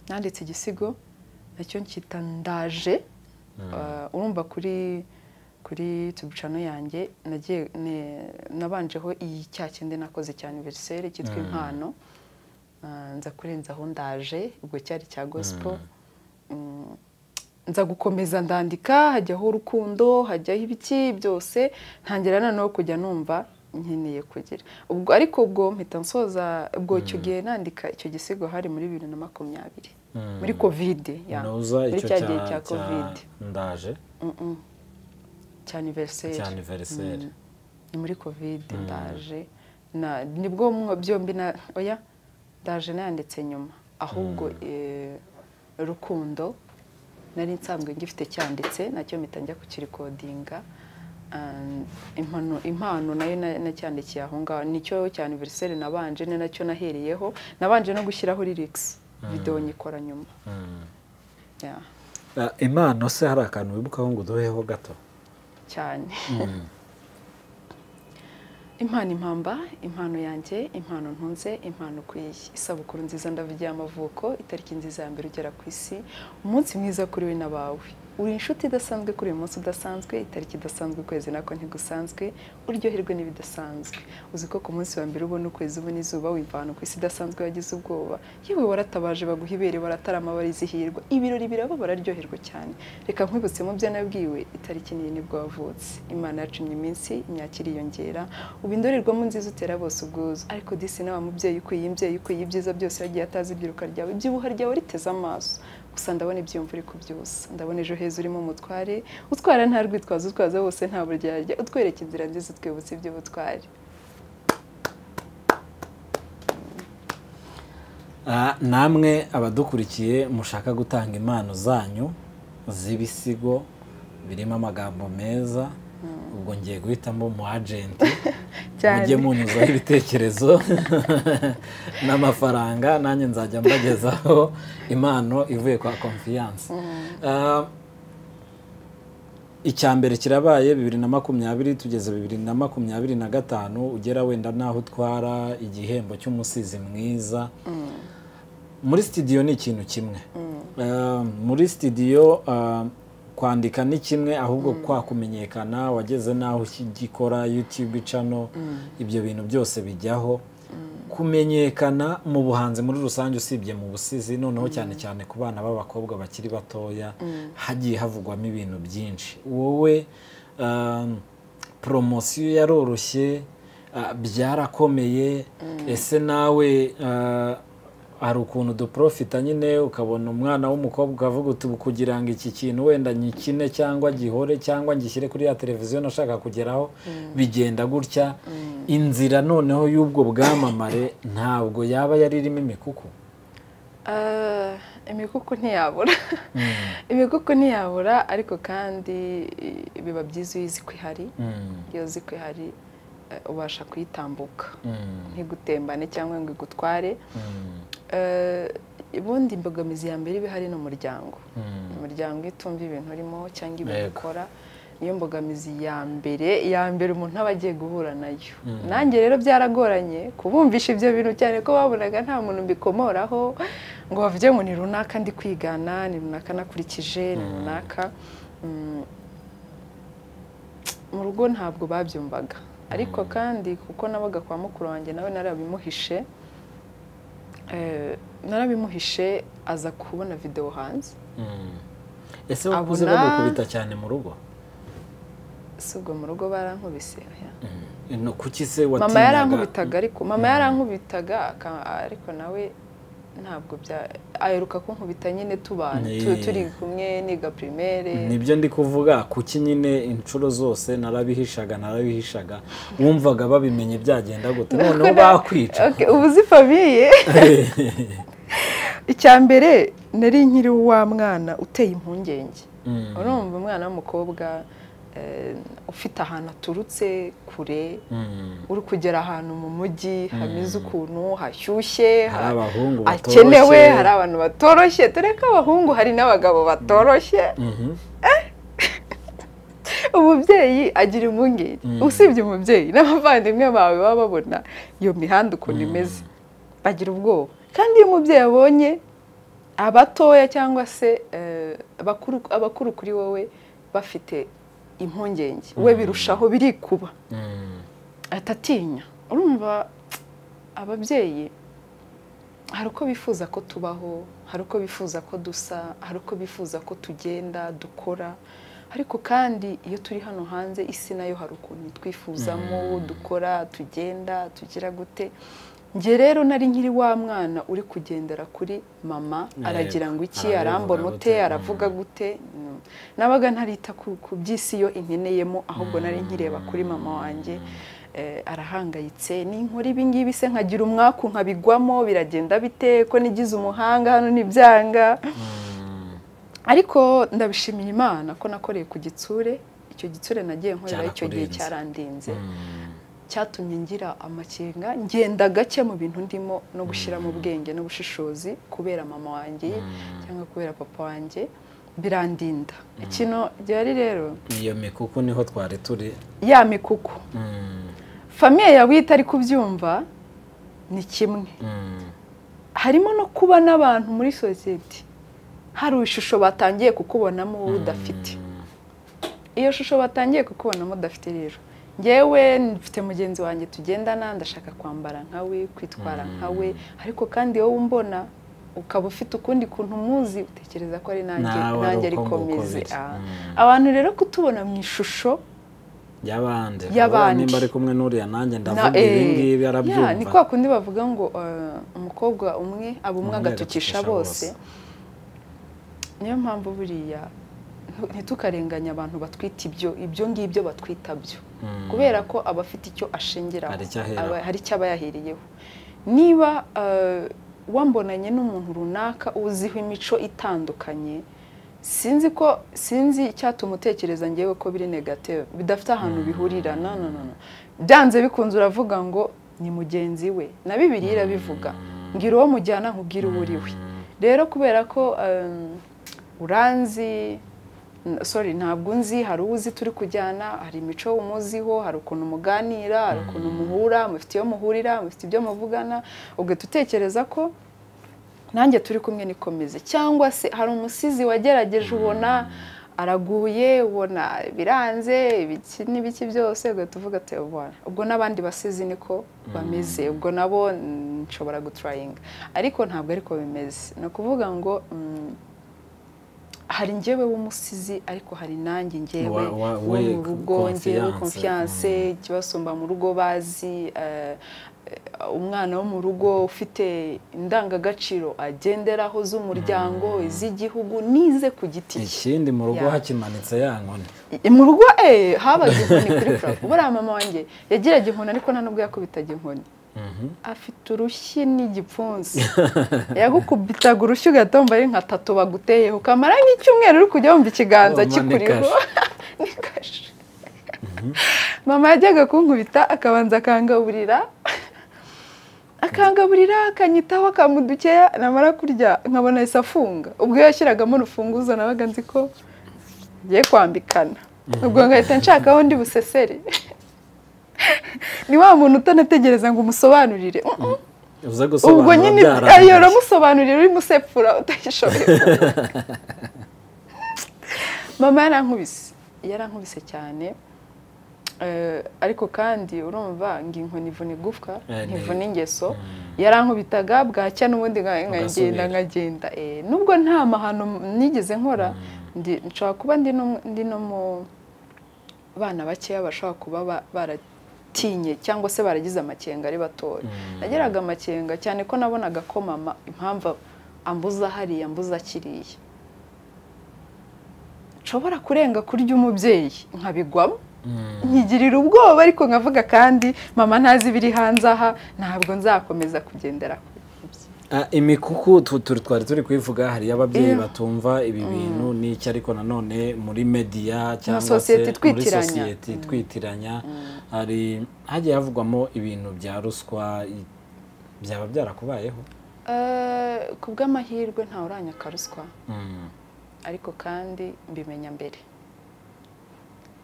[SPEAKER 1] nanditse igisigo nacyo ncyita Ndaje. Urumva kuri YouTube channel yanjye nagiye nabanjeho iyi cya kindi nakoze cya anniversaire cyitwa Impano, nza kurenzaho Ndaje, ubwo cyari cya gospel. Nza gukomeza ndandika, hajyaho urukundo, hajyaho ibiki byose, ntangira noneho kujya numva nkeneye kugira ubwo. Ariko ubwo mpita nsoza ubwo icyo gihe nandika icyo gisigo hari muri 2020 muri Covid, ya muri cya gihe cya Covid.
[SPEAKER 2] Ndaje
[SPEAKER 1] cya anniversaire ni muri Covid. Ndaje na nibwo byombi na oya Ndaje nanditse nyuma, ahubwo Rukundo nari nsanzwe ngifite cyanditse nacyo mpita njya kukirikodinga. Impano nayo nacyandikiye aho ngaho, nicyo cya anniversaire nabanje, ni nacyo nahereyeho, nabanje no gushyiraho lyrics, video nyikora nyuma.
[SPEAKER 2] Impano se hari akantu wibukaho ngo uduheho gato
[SPEAKER 1] cyane? Impano, impamba, impano yanjye, impano ntunze, impano ukwiye, isabukuru nziza ndavugiye amavuko, itariki nziza ya mbere ugera ku isi, umunsi mwiza kuri we n'abawe, uri inshuti idasanzwe kuri uyu munsi udasanzwe, itariki idasanzwe, ukwezi nako ntigusanzwe, uryoherwe n'ibidasanzwe. Uzi ko ku munsi wa mbere ubona ukwezi, ubona izuba, wimva ahantu ku isi idasanzwe, wagize ubwoba, yewe waratabaje baguha ibere, baratarama barizihirwa, ibirori biraba, bararyoherwa cyane. Reka nkwibutse mu byo nabwiwe, itariki niyi nibwo wavutse, Imana yacumye iminsi, imyaka iriyongera, uba indorerwamo nziza utera bose ubwuzu. Ariko disi nawe mubyeyi ukwiye, imbyeyi ukwiye ibyiza byose, yagiye atazi ibyiruka ryawe, ibyibuha ryawe riteze amaso. Gusa ndabona ibyiyumvo uri kubyusa, ndabona ejo heza urimo umutware, utwara nta rwitwazo, utwaza bose nta buryarya, utwereka inzira nziza, utwibutsa iby'ubutware.
[SPEAKER 2] Namwe abadukurikiye mushaka gutanga impano zanyu z'ibisigo birimo amagambo meza, ubwo ngiye guhitamo umu agent, mujye munyuzaho ibitekerezo n'amafaranga, nanjye nzajya mbagezaho impano ivuye kwa Confiance. Icya mbere kirabaye 2020, tugeze 2025, ugera wenda naho utwara igihembo cy'umusizi mwiza. Muri studio ni ikintu kimwe, muri studio kwandika ni kimwe, ahubwo kwa kumenyekana wageze naho ugikora YouTube channel, ibyo bintu byose bijyaho. Kumenyekana mu buhanzi muri rusange usibye mu busizi, noneho cyane cyane ku bana b'abakobwa bakiri batoya, hagiye havugwamo ibintu byinshi. Wowe promosiyo yaroroshye, byarakomeye, ese nawe hari ukuntu duprofita nyine ukabona umwana w'umukobwa ukavuga uti kugira ngo iki kintu wenda nyikine cyangwa gihore cyangwa ngishyire kuri ya televiziyo nashaka kugeraho, bigenda gutya. Inzira noneho y'ubwo bwamamare ntabwo yaba yari irimo imikuku?
[SPEAKER 1] Imikuku ntiyabura, imikuku ntiyabura, ariko kandi biba byiza iyo uzi ko ihari, iyo uzi ko ihari ubasha kuyitambuka ntigutembane cyangwa ngo igutware. Ubundi imbogamizi ya mbere iba ihari ni umuryango. Umuryango iyo utumva ibintu urimo cyangwa ibintu ukora, niyo mbogamizi ya mbere umuntu aba agiye guhura nayo. Nanjye rero byaragoranye kubumvisha ibyo bintu, cyane ko babonaga nta muntu mbikomoraho ngo bavuge ngo ni runaka ndi kwigana, ni runaka nakurikije, ni runaka. Mu rugo ntabwo babyumvaga, ariko kandi kuko nabaga kwa mukuru wanjye nawe narabimuhishe, aza kubona video hanze.
[SPEAKER 2] Ese wakuze bagukubita cyane mu rugo?
[SPEAKER 1] Si ubwo mu rugo barankubise.
[SPEAKER 2] Kuki se watinyaga?
[SPEAKER 1] Mama yarankubitaga, ariko mama yarankubitaga, ariko nawe ntabwo aheruka kunkubita nyine tubana turi kumwe niga primaire.
[SPEAKER 2] Nibyo ndi kuvuga, kuki nyine inshuro zose narabihishaga wumvaga babimenye byagenda gute noneho bakwica?
[SPEAKER 1] Ubu uzi famille. Icya mbere nari nkiri wa mwana uteye impungenge. Urumva umwana w'umukobwa ufite ahantu aturutse kure, uri kugera ahantu mu mujyi hameze ukuntu hashyushye, akenewe, hari abantu batoroshye, tureka abahungu, hari n'abagabo batoroshye. Umubyeyi agira impungenge, usibye umubyeyi n'abavandimwe bawe baba babona iyo mihanda ukuntu imeze, bagira ubwoba. Kandi iyo umubyeyi abonye abatoya cyangwa se abakuru kuri wowe bafite impungenge, we birushaho birikuba, atatinya. Urumva ababyeyi hari uko bifuza ko tubaho, hari uko bifuza ko dusa, hari uko bifuza ko tugenda dukora, ariko kandi iyo turi hano hanze isi nayo hari ukuntu twifuzamo dukora, tugenda, tugira gute. Njye rero nari nkiri wa mwana uri kugendera kuri mama, aragira ngo iki, arambona ute, aravuga gute. Nabaga ntarita ku by'isi yo inkeneyemo, ahubwo nari nkireba kuri mama wanjye, arahangayitse, ninkora ibi ngibi se nkagira umwaku nkabigwamo, biragenda bite ko nigize umuhanga hano nibyanga. Ariko ndabishimira Imana ko nakoreye ku gitsure. Icyo gitsure nagiye nkorera icyo gihe cyarandinze, cyatumye ngira amakenga, ngenda gake mu bintu ndimo no gushyira mu bwenge n'ubushishozi kubera mama wanjye cyangwa kubera papa wanjye, birandinda. Ikintu gihari rero,
[SPEAKER 2] iyo mikuku niho twari turi,
[SPEAKER 1] ya mikuku famiye yawe itari kubyumva ni kimwe, harimo no kuba n'abantu muri sosiyete hari ishusho batangiye kukubonamo wowe udafite. Iyo shusho batangiye kukubonamo udafite rero, ngewe mfite mugenzi wanjye tugendana, ndashaka kwambara nkawe, kwitwara nkawe, ariko kandi wowe umbona ukaba ufite ukundi kuntu muzi, utekereza ko ari nanjye ariko meze. Abantu rero kutubona mu ishusho
[SPEAKER 2] y'abandi, nimba ari kumwe n'uriya nanjye ndavuga ibi ngibi arabyumva.
[SPEAKER 1] Ni kwa kundi bavuga ngo umukobwa umwe aba umwe agatukisha bose. Niyo mpamvu buriya ntitukarenganya abantu batwita ibyo ngibyo batwita byo, kubera ko aba afite icyo ashingiraho, hari icyo aba yahiriyeho. Niba wambonanye n'umuntu runaka uziho imico itandukanye, sinzi icyatuma utekereza ngewe ko biri negative, bidafite ahantu bihurira. No no no, byanze bikunze uravuga ngo ni mugenzi we, na Bibiliya irabivuga, ngira uwo mujyana nkubwira uwo uri we. Rero kubera ko uranzi, sorry ntabwo unzi, hari uzi turi kujyana, hari imico umuziho, hari ukuntu muganira, hari ukuntu muhura, mufite iyo muhurira, mufite ibyo muvugana, ugahita utekereza ko nanjye turi kumwe nikomeze. Cyangwa se hari umusizi wagerageje ubona araguye, ubona biranze, ibiki n'ibiki byose, ugahita uvuga ati ubwo n'abandi basizi niko bameze, ubwo nabo nshobora gutrayinga. Ariko ntabwo ariko bimeze. Ni ukuvuga ngo hari njyewe w'umusizi, ariko hari nanjye njyewe wo mu rugo, njyewe confiance, ikibasumba mu rugo bazi, umwana wo mu rugo ufite indangagaciro agenderaho z'umuryango, iz'igihugu, nize ku giti cye.
[SPEAKER 2] Ikindi mu rugo hakimanitse ya nkoni.
[SPEAKER 1] Mu rugo habaga inkoni kuri plafond. Buriya mama wanjye yagiraga inkoni, ariko nta nubwo yakubitaga inkoni. Afite urushyi n'igipfunsi, yagukubitaga urushyi ugatomba ari nka tatu baguteyeho, ukamara nk'icyumweru uri kujya wumva ikiganza kikuriho. Ni kashe. Mama yajyaga kunkubita akabanza akangaburira, akanyitaho, akamudukeya, namara kurya nkabona ahise afunga. Ubwo iyo yashyiragamo urufunguzo nabaga nzi ko ngiye kwambikana, ubwo ngahita nshaka aho ndi busesere. Ni wa muntu utanategereza ngo umusobanurire, ubwo nyine ayo uramusobanurira uri musepfura utayishoboye. Mama yarankubise cyane, ariko kandi urumva ngo inkoni ivuna igufwa ntivuna ingeso. Yarankubitaga bwacya n'ubundi nkagenda. Nubwo nta mahano nigeze nkora, nshobora kuba ndi no mu bana bakeya bashobora kuba baratinye cyangwa se baragize amakenga ari batoya. Nageraga amakenga cyane ko nabonaga ko mama impamvu ambuza hariya ambuza kiriya, nshobora kurenga kurya umubyeyi nkabigwamo, nkigirira ubwoba, ariko nkavuga kandi mama ntazi ibiri hanze aha, ntabwo nzakomeza kugendera.
[SPEAKER 2] Imikuku twari turi kubivuga, hari ababyeyi batumva ibi bintu n'icyo, ariko nanone muri media cyangwa se muri sosiyete twitiranya, hari hagiye havugwamo ibintu bya ruswa, byaba byarakubayeho?
[SPEAKER 1] Ku bw'amahirwe ntawe uranyaka ruswa, ariko kandi mbimenya mbere.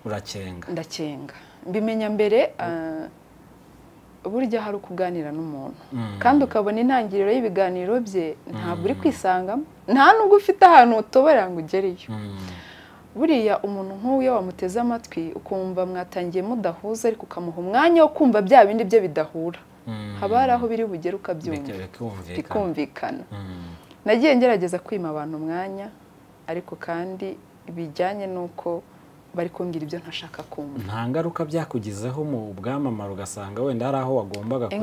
[SPEAKER 2] Urakenga?
[SPEAKER 1] Ndakenga, mbimenya mbere. Burya hari ukuganira n'umuntu kandi ukabona intangiriro y'ibiganiro bye ntabwo uri kwisangamo, nta nubwo ufite ahantu utobora ngo ugereyo. Buriya umuntu nk'uwo wamuteze amatwi ukumva mwatangiye mudahuza, ariko ukamuha umwanya wo kumva bya bindi bye bidahura, haba hari aho biri bugere ukabyumva bikumvikana. Nagiye ngerageza kwima abantu umwanya, ariko kandi bijyanye n'uko bari kumbwira ibyo ntashaka kumva.
[SPEAKER 2] Nta ngaruka byakugizeho mu bwamamare, ugasanga wenda hari aho wagombaga kugera?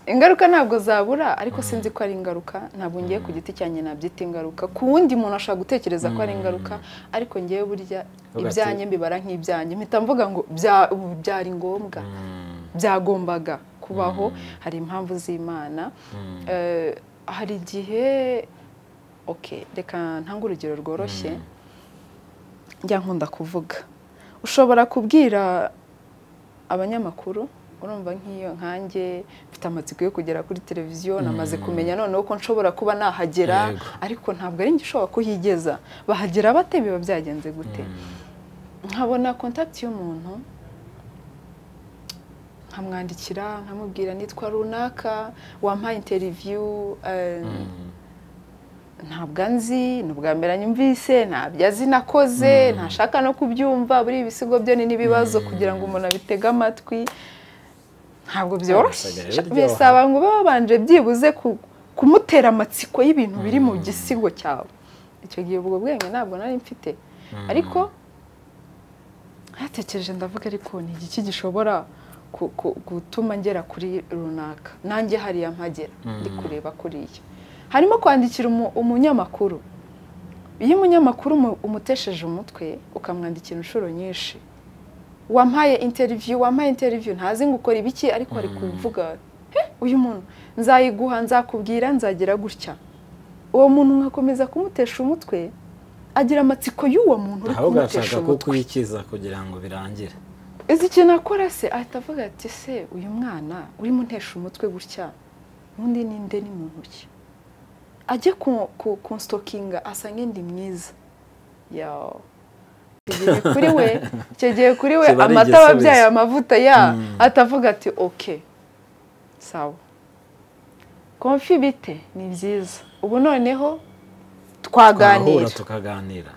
[SPEAKER 1] Ingaruka ntabwo zabura, ariko sinzi ko ari ingaruka, ntabwo ngiye ku giti cyanjye nabyita ingaruka. Ku wundi muntu ashobora gutekereza ko ari ingaruka, ariko ngewe burya ibyanjye mbibara nk'ibyanjye, mpita mvuga ngo byari ngombwa, byagombaga kubaho, hari impamvu z'Imana. Hari igihe, okay, reka ntange urugero rworoshye. Njya nkunda kuvuga, ushobora kubwira abanyamakuru, urumva nk'iyo nkanjye mfite amatsiko yo kugera kuri televiziyo, namaze kumenya noneho ko nshobora kuba nahagera, ariko ntabwo ari njye ushobora kuhigeza. Bahagera bate? Biba byagenze gute? Nkabona contact y'umuntu, nkamwandikira, nkamubwira nitwa runaka, wampaye interview, ntabwo anzi, ni ubwa mbere anyumvise, ntabyo azi nakoze, ntashaka no kubyumva. Buri ibisigo byo ni n'ibibazo kugira ngo umuntu abitege amatwi, ntabwo byoroshye. Bisaba ngo ube wabanje byibuze kumutera amatsiko y'ibintu biri mu gisigo cyawe. Icyo gihe ubwo bwenge ntabwo nari mfite, ariko natekereje ndavuga, ariko ni igiki gishobora gutuma ngera kuri runaka, nanjye hariya mpagera ndi kureba kuriya. Harimo kwandikira umunyamakuru. Iyo umunyamakuru umutesheje umutwe ukamwandikira inshuro nyinshi, wampaye interview, wampaye interview, ntazi ngo ukora ibiki, ariko ari kuvuga uyu muntu nzayiguha, nzakubwira, nzagira gutya. Uwo muntu nkakomeza kumutesha umutwe, agira amatsiko y'uwo muntu uri kumutesha umutwe,
[SPEAKER 2] kuyikiza kugira ngo birangire.
[SPEAKER 1] Izi kintu akora se ahita avuga ati se uyu mwana urimo untesha umutwe gutya, ubundi ninde, ni muntu ki? Ajye kunstokinga asange ndi mwiza. Kuri we icyo gihe, kuri we amata ababyaye amavuta ya, atavuga ati okay sawa, konfi bite, ni byiza, ubu noneho twaganira,
[SPEAKER 2] tukaganira.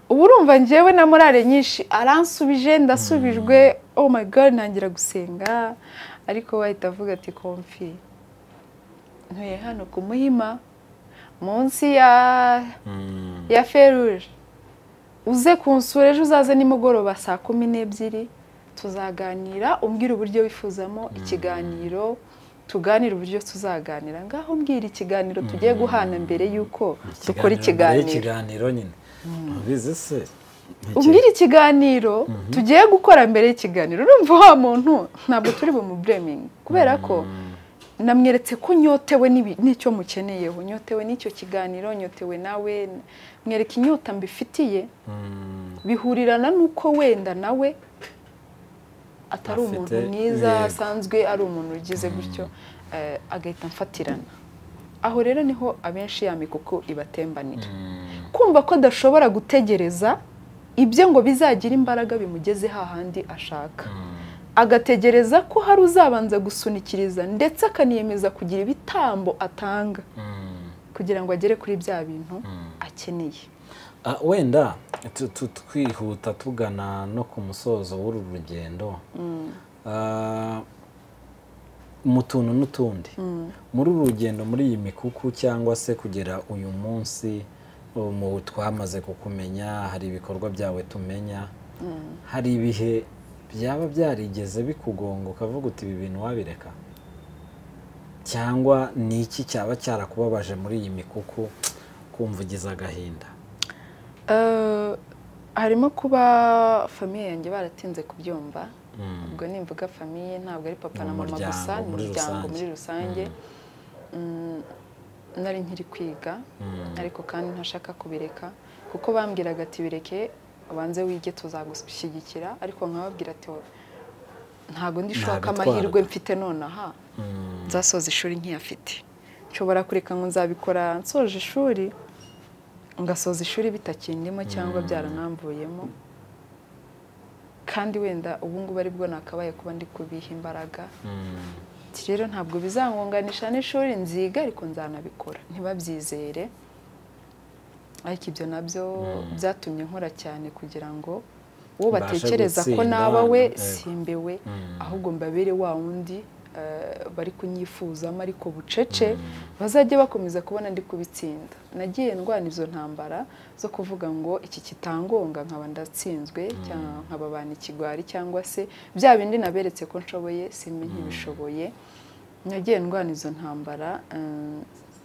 [SPEAKER 1] Ubu urumva njyewe na morale nyinshi, aransubije, ndasubijwe, oh my god, ntangira gusenga. Ariko wahita avuga ati konfi ntuye hano ku Muhima munsi ya feruje, uze kunsura ejo, uzaze nimugoroba 12:00, tuzaganira, umbwira uburyo wifuzamo ikiganiro, tuganira uburyo tuzaganira. Ngaho mbwira ikiganiro tugiye guhana mbere yuko dukora ikiganiro
[SPEAKER 2] nyine. Ubizi se?
[SPEAKER 1] Umbwira ikiganiro tugiye gukora mbere y'ikiganiro. Urumva wa muntu ntabwo turi bumubreminge, kubera ko namweretse ko nyotewe n'icyo mukeneyeho, nyotewe n'icyo kiganiro, nyotewe nawe, mwereka inyota mbifitiye, bihurirana n'uko wenda nawe atari umuntu mwiza asanzwe, ari umuntu ugize gutyo, agahita amfatirana. Aho rero niho abenshi ya mikuku ibatembanira, kumva ko adashobora gutegereza ibyo ngo bizagira imbaraga bimugeze hahandi ashaka, agategereza ko hari uzabanza gusunikiriza, ndetse akaniyemeza kugira ibitambo atanga kugira ngo agere kuri bya bintu akeneye.
[SPEAKER 2] Wenda twihuta tugana no ku musozo w'uru rugendo, mu tuntu n'utundi muri uru rugendo, muri iyi mikuku, cyangwa se kugera uyu munsi mu twamaze kukumenya, hari ibikorwa byawe tumenya, hari ibihe byaba byarigeze bikugonga ukavuga uti ibi bintu wabireka, cyangwa ni iki cyaba cyarakubabaje muri iyi mikuku kumvugiza agahinda?
[SPEAKER 1] Harimo kuba famiye yanjye baratinze kubyumva. Ubwo nimvuga famiye ntabwo ari papa na mama gusa, ni umuryango muri rusange. Nari nkiri kwiga, ariko kandi ntashaka kubireka, kuko bambwiraga ati bireke ubanze wige tuzagushyigikira, ariko nkababwira ati ntabwo ndishoka amahirwe mfite nonaha, nzasoza ishuri nkiyafite, nshobora kureka ngo nzabikora nsoje ishuri, ngasoza ishuri bitakindimo cyangwa byaranamvuyemo, kandi wenda ubu ngubu aribwo nakabaye kuba ndi kubiha imbaraga. Rero ntabwo bizangonganisha n'ishuri, nziga ariko nzanabikora, ntibabyizere. Ariko ibyo nabyo byatumye nkora cyane kugira ngo uwo batekereza ko naba we simbewe, ahubwo mbabere wa wundi bari kunyifuzamo, ariko bucece bazajye bakomeza kubona ndi kubitsinda. Nagiye ndwana izo ntambara zo kuvuga ngo iki kitangonga nkaba ndatsinzwe, cyangwa nkababana ikigwari, cyangwa se bya bindi naberetse ko nshoboye simbe nkibishoboye. Nagiye ndwana izo ntambara.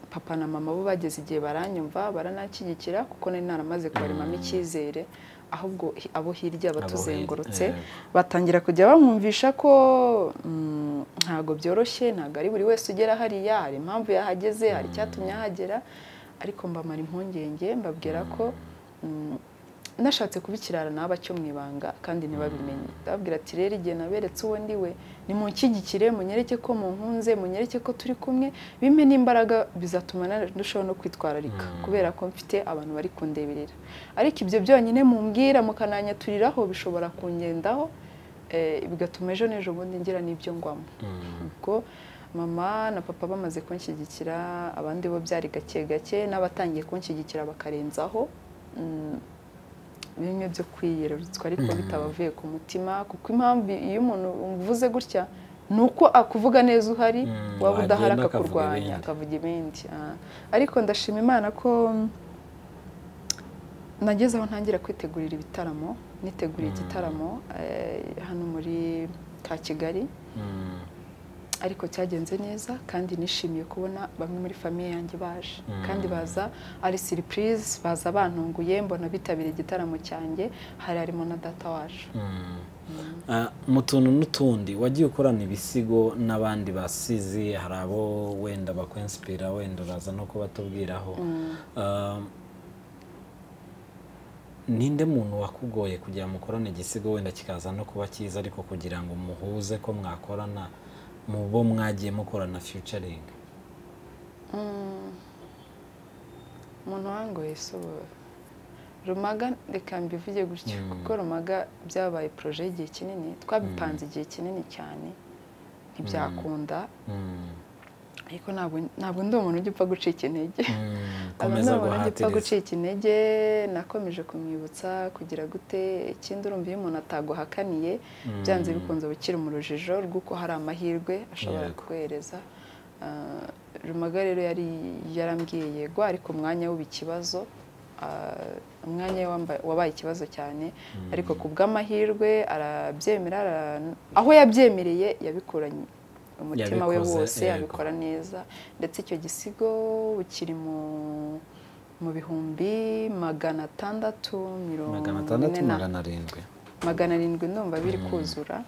[SPEAKER 1] Papa na mama bo bageze igihe baranyumva, barananshyigikira, kuko nari naramaze kubaremamo icyizere. Ahubwo abo hirya batuzengurutse batangira kujya bamwumvisha ko ntago byoroshye, ntago ari buri wese ugera hariya, hari impamvu yahageze, hari icyatumye ahagera. Ariko mbamara impungenge, mbabwira ko Nashatse kuba ikirara naba cyo mu ibanga kandi ntibabimenye. Ndababwira ati rero igihe naberetse uwo ndi we, nimunshyigikire, munyereke ko munkunze, munyereke ko turi kumwe, bimpe n'imbaraga, bizatuma ndushaho no kwitwararika kubera ko mfite abantu bari kundeberera. Ariko ibyo byonyine mumbwira mukananyaturiraho bishobora kungendaho, bigatuma ejo n'ejo bundi ngira n'ibyo ngwamo. Ubwo mama na papa bamaze kunshyigikira, abandi bo byari gake gake, n'abatangiye kunshyigikira bakarenzaho bimwe byo kwiyerutswa ariko bitabavuye ku mutima, kuko impamvu iyo umuntu uvuze gutya ni uko akuvuga neza uhari, waba udahari akakurwanya akavuga ibindi. Ariko ndashima Imana ko nageze aho ntangira kwitegurira ibitaramo, niteguriye igitaramo hano muri ka Kigali, ariko cyagenze neza kandi nishimiye kubona bamwe muri famiye yanjye baje, kandi baza ari surprise, baza bantunguye, mbona bitabiriye igitaramo cyanjye, hari harimo na data wacu.
[SPEAKER 2] Mu tuntu n'utundi wagiye ukorana ibisigo n'abandi basizi, hari abo wenda bakwinspira, wenda uraza no kubatubwiraho. Ninde muntu wakugoye kugira mukorane igisigo wenda kikaza no kuba cyiza, ariko kugira ngo muhuze ko mwakorana mu bo mwagiye mukorana featuring?
[SPEAKER 1] Umuntu wangoye so Rumaga, reka mbivuge gutyo, kuko Rumaga byabaye projet y'igihe kinini, twabipanze igihe kinini cyane ntibyakunda. Ariko ntabwo ndi umuntu ujya upfa gucika intege.
[SPEAKER 2] Komeza
[SPEAKER 1] guhatiriza. Gucika intege, nakomeje kumwibutsa kugira gute. Ikindi urumva iyo umuntu ataguhakaniye byanze bikunze bukira mu rujijo rw'uko hari amahirwe ashobora kuguhereza. Rumaga rero yari yarambwiye yego, ariko umwanya w'ikibazo, umwanya wabaye ikibazo cyane, ariko ku bw'amahirwe arabyemera. Aho yabyemereye yabikoranye umutima we wose, abikora neza. Ndetse icyo gisigo kiri mu 640,700 ndumva biri kuzura.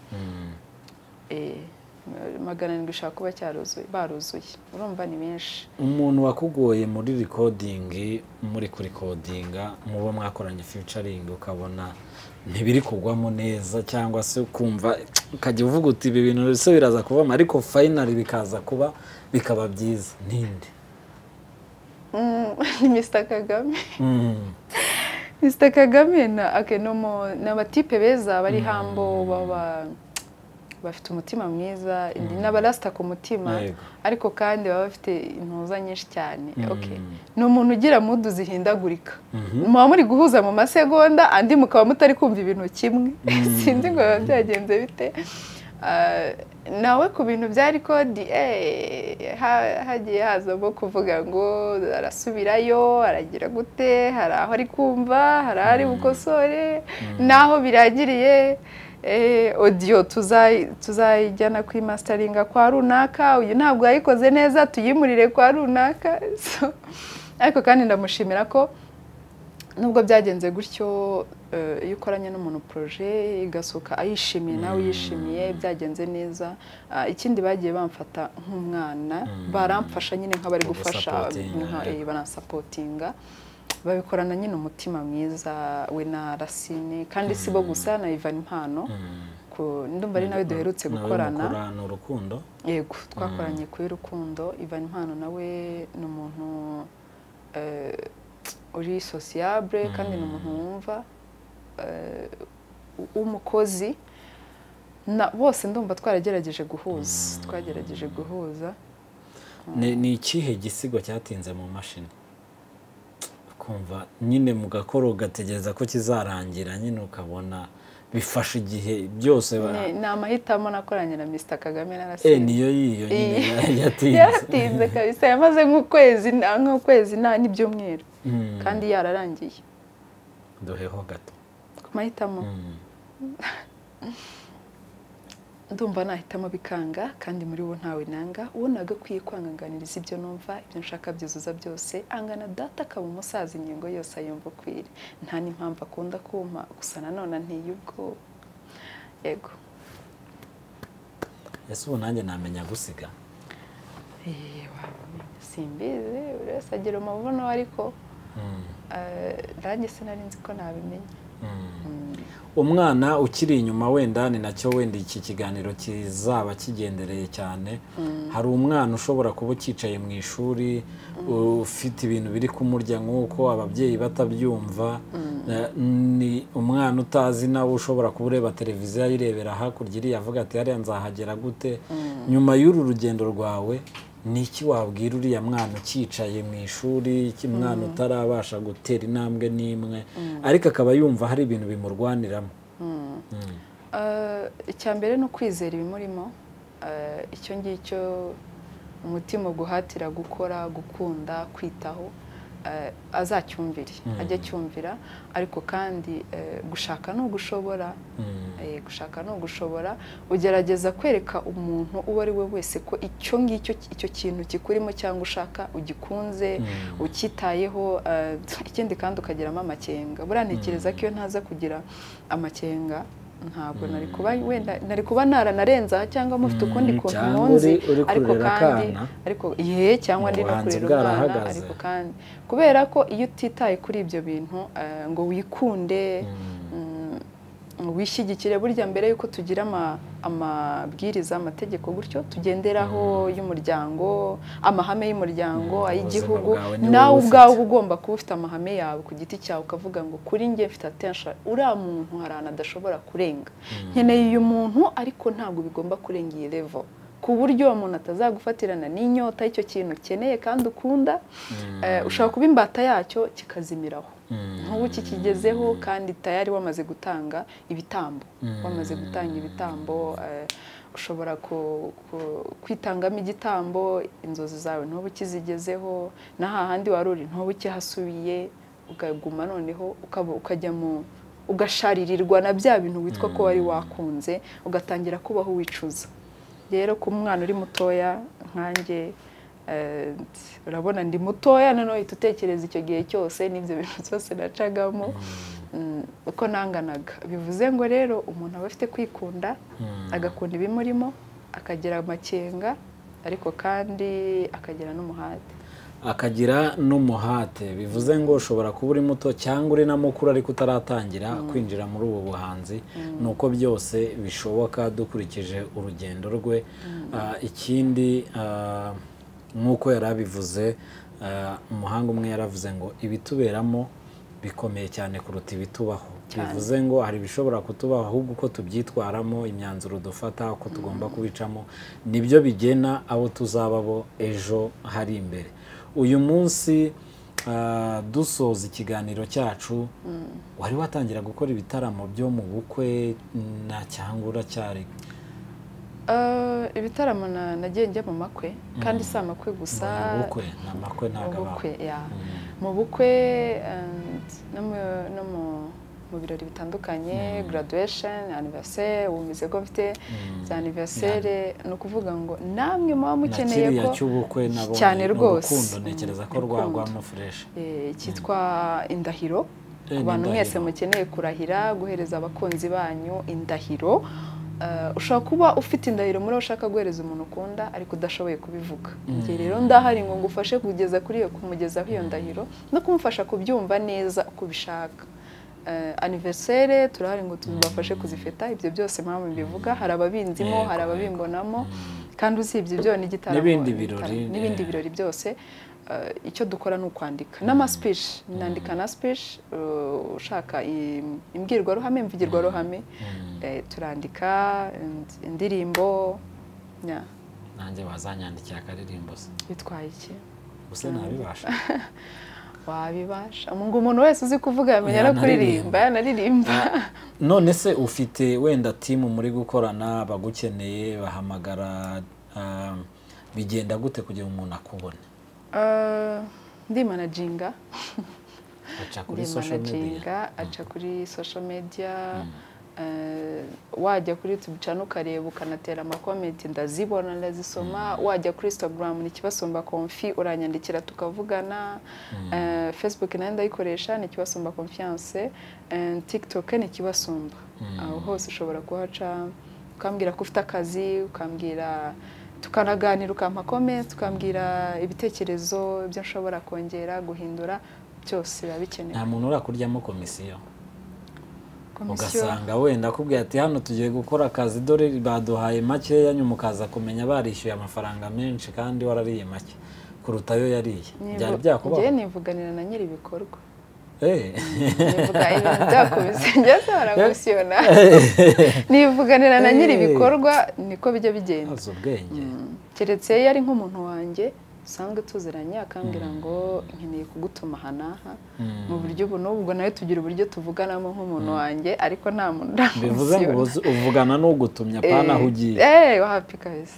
[SPEAKER 1] 700 ishaka kuba cyaruzuye, baruzuye, urumva ni benshi.
[SPEAKER 2] Umuntu wakugoye muri recording, muri kurikodinga mubo mwakoranye featuring, ukabona ntibiri kugwamo neza, cyangwa se ukumva ukajya uvuga uti ibi bintu bise biraza kuvamo, ariko finally bikaza kuba bikaba byiza, ninde?
[SPEAKER 1] Ni Mr Kagame. Mr Kagame na akenomo n'abatipe beza bari hambo, baba bafite umutima mwiza, n'abarasta ku mutima, ariko kandi baba bafite intuza nyinshi cyane. Okay, ni umuntu ugira mudu zihindagurika, muba muri guhuza mu masegonda andi mukaba mutari kumva ibintu kimwe. Sinzi ngo biba byagenze bite. Nawe ku bintu bya rekodi hagiye hazamo kuvuga ngo arasubirayo, aragira gute, hari aho ari kumva, hari aho ari bukosore, naho birangiriye audio tuzayijyana kuri masteringa kwa runaka, uyu ntabwo yayikoze neza tuyimurire kwa runaka. So, ariko kandi ndamushimira ko nubwo byagenze gutyo, iyo ukoranye n'umuntu projet igasohoka ayishimiye, nawe uyishimiye, byagenze neza. Ikindi bagiye bamfata nk'umwana, baramfasha nyine nk'abari gufasha, baransapotinga, babikorana nyine umutima mwiza, we na Racine, kandi si bo gusa, na Ivan Impano, ndumva ari nawe duherutse gukorana
[SPEAKER 2] Urukundo.
[SPEAKER 1] Yego, twakoranye kuri Rukundo. Ivan Impano nawe ni umuntu uri sociable, kandi ni umuntu wumva w'umukozi. Na bose ndumva twaragerageje guhuza, twagerageje guhuza.
[SPEAKER 2] Ni ikihe gisigo cyatinze mu mashini kumva nyine mugakoro ugategereza ko kizarangira, nyine ukabona bifasha igihe byose?
[SPEAKER 1] Ni amahitamo nakoranye na Mr Kagame na Racine.
[SPEAKER 2] Niyo yiyo nyine yatinze.
[SPEAKER 1] Yaratinze kabisa, yamaze nk'ukwezi n'ibyumweru, kandi yararangiye.
[SPEAKER 2] Duheho gato
[SPEAKER 1] ku mahitamo. Ndumva nahitamo bikanga, kandi muri bo ntawe nanga, uwo nagakwiye kwanganganiriza ibyo numva, ibyo nshaka byuzuza byose, angana data akaba umusaza, ingingo yose ayumva ukwire, nta n'impamvu akunda kumpa, gusa nanone nteye ubwoba. Yego.
[SPEAKER 2] Ese ubu nanjye namenya gusiga?
[SPEAKER 1] Simbizi, buri wese agira umuvuno, ariko Nanjye sinari nzi ko nabimenya.
[SPEAKER 2] Umwana ukiri inyuma wenda ni nacyo wenda iki kiganiro kizaba kigendereye cyane. Hari umwana ushobora kuba ukicaye mu ishuri ufite ibintu biri kumurya nk'uko ababyeyi batabyumva, ni umwana utazi nawe ushobora kuba ureba televiziyo ayirebera hakurya iriya avuga ati hariya nzahagera gute. Nyuma y'uru rugendo rwawe ni iki wabwira uriya mwana ukicaye mu ishuri, umwana utarabasha gutera intambwe n'imwe ariko akaba yumva hari ibintu bimurwaniramo?
[SPEAKER 1] Icya mbere ni ukwizera ibimurimo, icyo ngicyo umutima guhatira gukora, gukunda, kwitaho, azacyumvire, ajye acyumvira. Ariko kandi gushaka ni ugushobora, gushaka ni ugushobora. Ugerageza kwereka umuntu uwo ari we wese ko icyo ngicyo, icyo kintu kikurimo cyangwa ushaka ugikunze, ukitayeho. Ikindi kandi ukagiramo amakenga. Buriya ntekereza ko iyo ntaza kugira amakenga ntabwo nari kuba wenda nari kuba naranarenza cyangwa mufite ukundi kuntu munzi, ariko kandi ariko ye cyangwa ndi no kurera umwana. Ariko kandi kubera ko iyo utitaye kuri ibyo bintu ngo wikunde, wishyigikire, burya mbere yuko tugira amabwiriza, amategeko gutyo tugenderaho y'umuryango, amahame y'umuryango, ay'igihugu, nawe ubwawe uba ugomba kuba ufite amahame yawe ku giti cyawe, ukavuga ngo kuri njye mfite attention, uriya muntu hari ahantu adashobora kurenga, nkeneye uyu muntu ariko ntabwo bigomba kurenga iyi level, ku buryo uwo muntu atazagufatirana n'inyota y'icyo kintu ukeneye kandi ukunda. Ushobora kuba imbata yacyo kikazimiraho, ntubu kikigezeho kandi tayari wamaze gutanga ibitambo, wamaze gutanga ibitambo. Ushobora kwitangamo igitambo, inzozi zawe ntubu kizigezeho, na hahandi wari uri ntubu ukihasubiye, ukaguma noneho ukajya mu ugasharirirwa na bya bintu witwa ko wari wakunze, ugatangira kubaho wicuza. Rero ku mwana uri mutoya nkanjye, urabona ndi mutoya, noneho uhita utekereza icyo gihe cyose n'ibyo bintu byose nacagamo uko nanganaga. Bivuze ngo rero umuntu aba afite kwikunda, agakunda ibimurimo, akagira amakenga, ariko kandi akagira n'umuhate.
[SPEAKER 2] Akagira n'umuhate bivuze ngo ushobora kuba uri muto cyangwa uri na mukuru ariko utaratangira kwinjira muri ubu buhanzi, nuko byose bishoboka dukurikije urugendo rwe. Ikindi nk'uko yarabivuze, umuhanga umwe yaravuze ngo ibituberamo bikomeye cyane kuruta ibitubaho. Bivuze ngo hari ibishobora kutubaho ahubwo uko tubyitwaramo, imyanzuro dufata, uko tugomba kubicamo, nibyo bigena abo tuzaba bo ejo hari imbere. Uyu munsi dusoza ikiganiro cyacu, wari watangira gukora ibitaramo byo mu bukwe na cyangwa uracyari?
[SPEAKER 1] Ibitaramo nagiye njya mu makwe, kandi si amakwe gusa,
[SPEAKER 2] mu bukwe n'amakwe ntabwo
[SPEAKER 1] mu bukwe no mu birori bitandukanye, graduation, anniversaire, wumvise ko mfite za anniversaire, ni ukuvuga ngo namwe muba mukeneye ko
[SPEAKER 2] cyane rwose ntekereza ko rwagwamo fresh,
[SPEAKER 1] cyitwa indahiro. Ku bantu mwese mukeneye kurahira, guhereza abakunzi banyu indahiro. Ushobora kuba ufite indahiro muri ushaka guhereza umuntu ukunda ariko udashoboye kubivuga. Njye rero ndahari ngo ngufashe kugeza kuri iyo, kumugezaho iyo ndahiro no kumufasha kubyumva neza uko ubishaka. Anniversaire turahari ngo tubafashe kuzifeta, ibyo byose mpamvu mbivuga, hari ababinzimo, hari ababimbonamo, kandi usibye ibyo n'igitaramo n'ibindi birori byose. Icyo dukora ni ukwandika n'ama speech, nandika na speech, ushaka imbwirwaruhame, imvugirwaruhame, turandika indirimbo.
[SPEAKER 2] Nanjye wazanyandikira akaririmbo se?
[SPEAKER 1] Bitwaye iki?
[SPEAKER 2] Gusa nabibasha.
[SPEAKER 1] Wabibasha ngo umuntu wese uzi kuvuga yamenya no kuririmba, yanaririmba.
[SPEAKER 2] None se ufite wenda timu muri gukorana, bagukeneye bahamagara, bigenda gute kugira umuntu akubone?
[SPEAKER 1] Ndi managinga,
[SPEAKER 2] aca kuri social media,
[SPEAKER 1] aca kuri social media. Wajya kuri YouTube channel ukareba ukanatera amakomenti, ndazibona ndazisoma. Wajya kuri Instagram ni Kibasumba Confi, uranyandikira tukavugana. Facebook nayo ndayikoresha ni Kibasumba Confiance, TikTok ni Kibasumba. Aho hose ushobora kuhaca ukambwira ko ufite akazi, ukambwira tukanaganira, ukampa comment, ukambwira ibitekerezo ibyo nshobora kongera guhindura. Byose biba bikenewe.
[SPEAKER 2] Nta muntu urakuryamo komisiyo, ugasanga wenda akubwiye ati hano tugiye gukora akazi dore baduhaye makeya, nyuma ukaza kumenya barishyuye amafaranga menshi kandi warariye make kuruta ayo yariye? Byari byakubaho?
[SPEAKER 1] Njyewe nivuganira na nyiri ibikorwa. Nivuga ibintu byakubise njye se baragusiyona. Nivuganira na nyiri ibikorwa, niko bijya bigenda.
[SPEAKER 2] Azi ubwenge.
[SPEAKER 1] Keretse iyo ari nk'umuntu wanjye usanzwe tuziranye, akambwira ngo nkeneye kugutuma aha n'aha mu buryo ubu n'ubu, ubwo nawe tugira uburyo tuvuganamo nk'umuntu wanjye, ariko nta muntu
[SPEAKER 2] Bivuze ngo uvugana n'ugutumye, apana aho ugiye.
[SPEAKER 1] Wapi kabisa.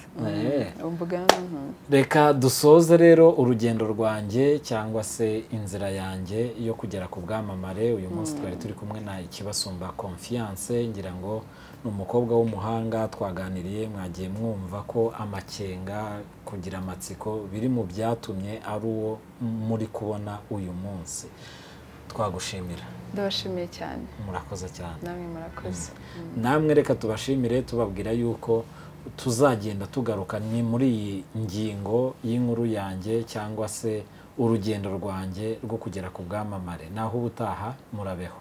[SPEAKER 1] Mvugana n'umuntu.
[SPEAKER 2] Reka dusoze rero urugendo rwanjye cyangwa se inzira yanjye yo kugera ku bwamamare. Uyu munsi twari turi kumwe na Ikibasumba Confiance, ngira ngo ni umukobwa w'umuhanga twaganiriye, mwagiye mwumva ko amakenga, kugira amatsiko biri mu byatumye ari uwo muri kubona uyu munsi. Twagushimira.
[SPEAKER 1] Ndabashimiye cyane.
[SPEAKER 2] Murakoze cyane.
[SPEAKER 1] Namwe murakoze.
[SPEAKER 2] Namwe reka tubashimire, tubabwira yuko tuzagenda tugaruka ni muri iyi ngingo y'inkuru yanjye cyangwa se urugendo rwanjye rwo kugera ku bwamamare. Naho ubutaha, murabeho.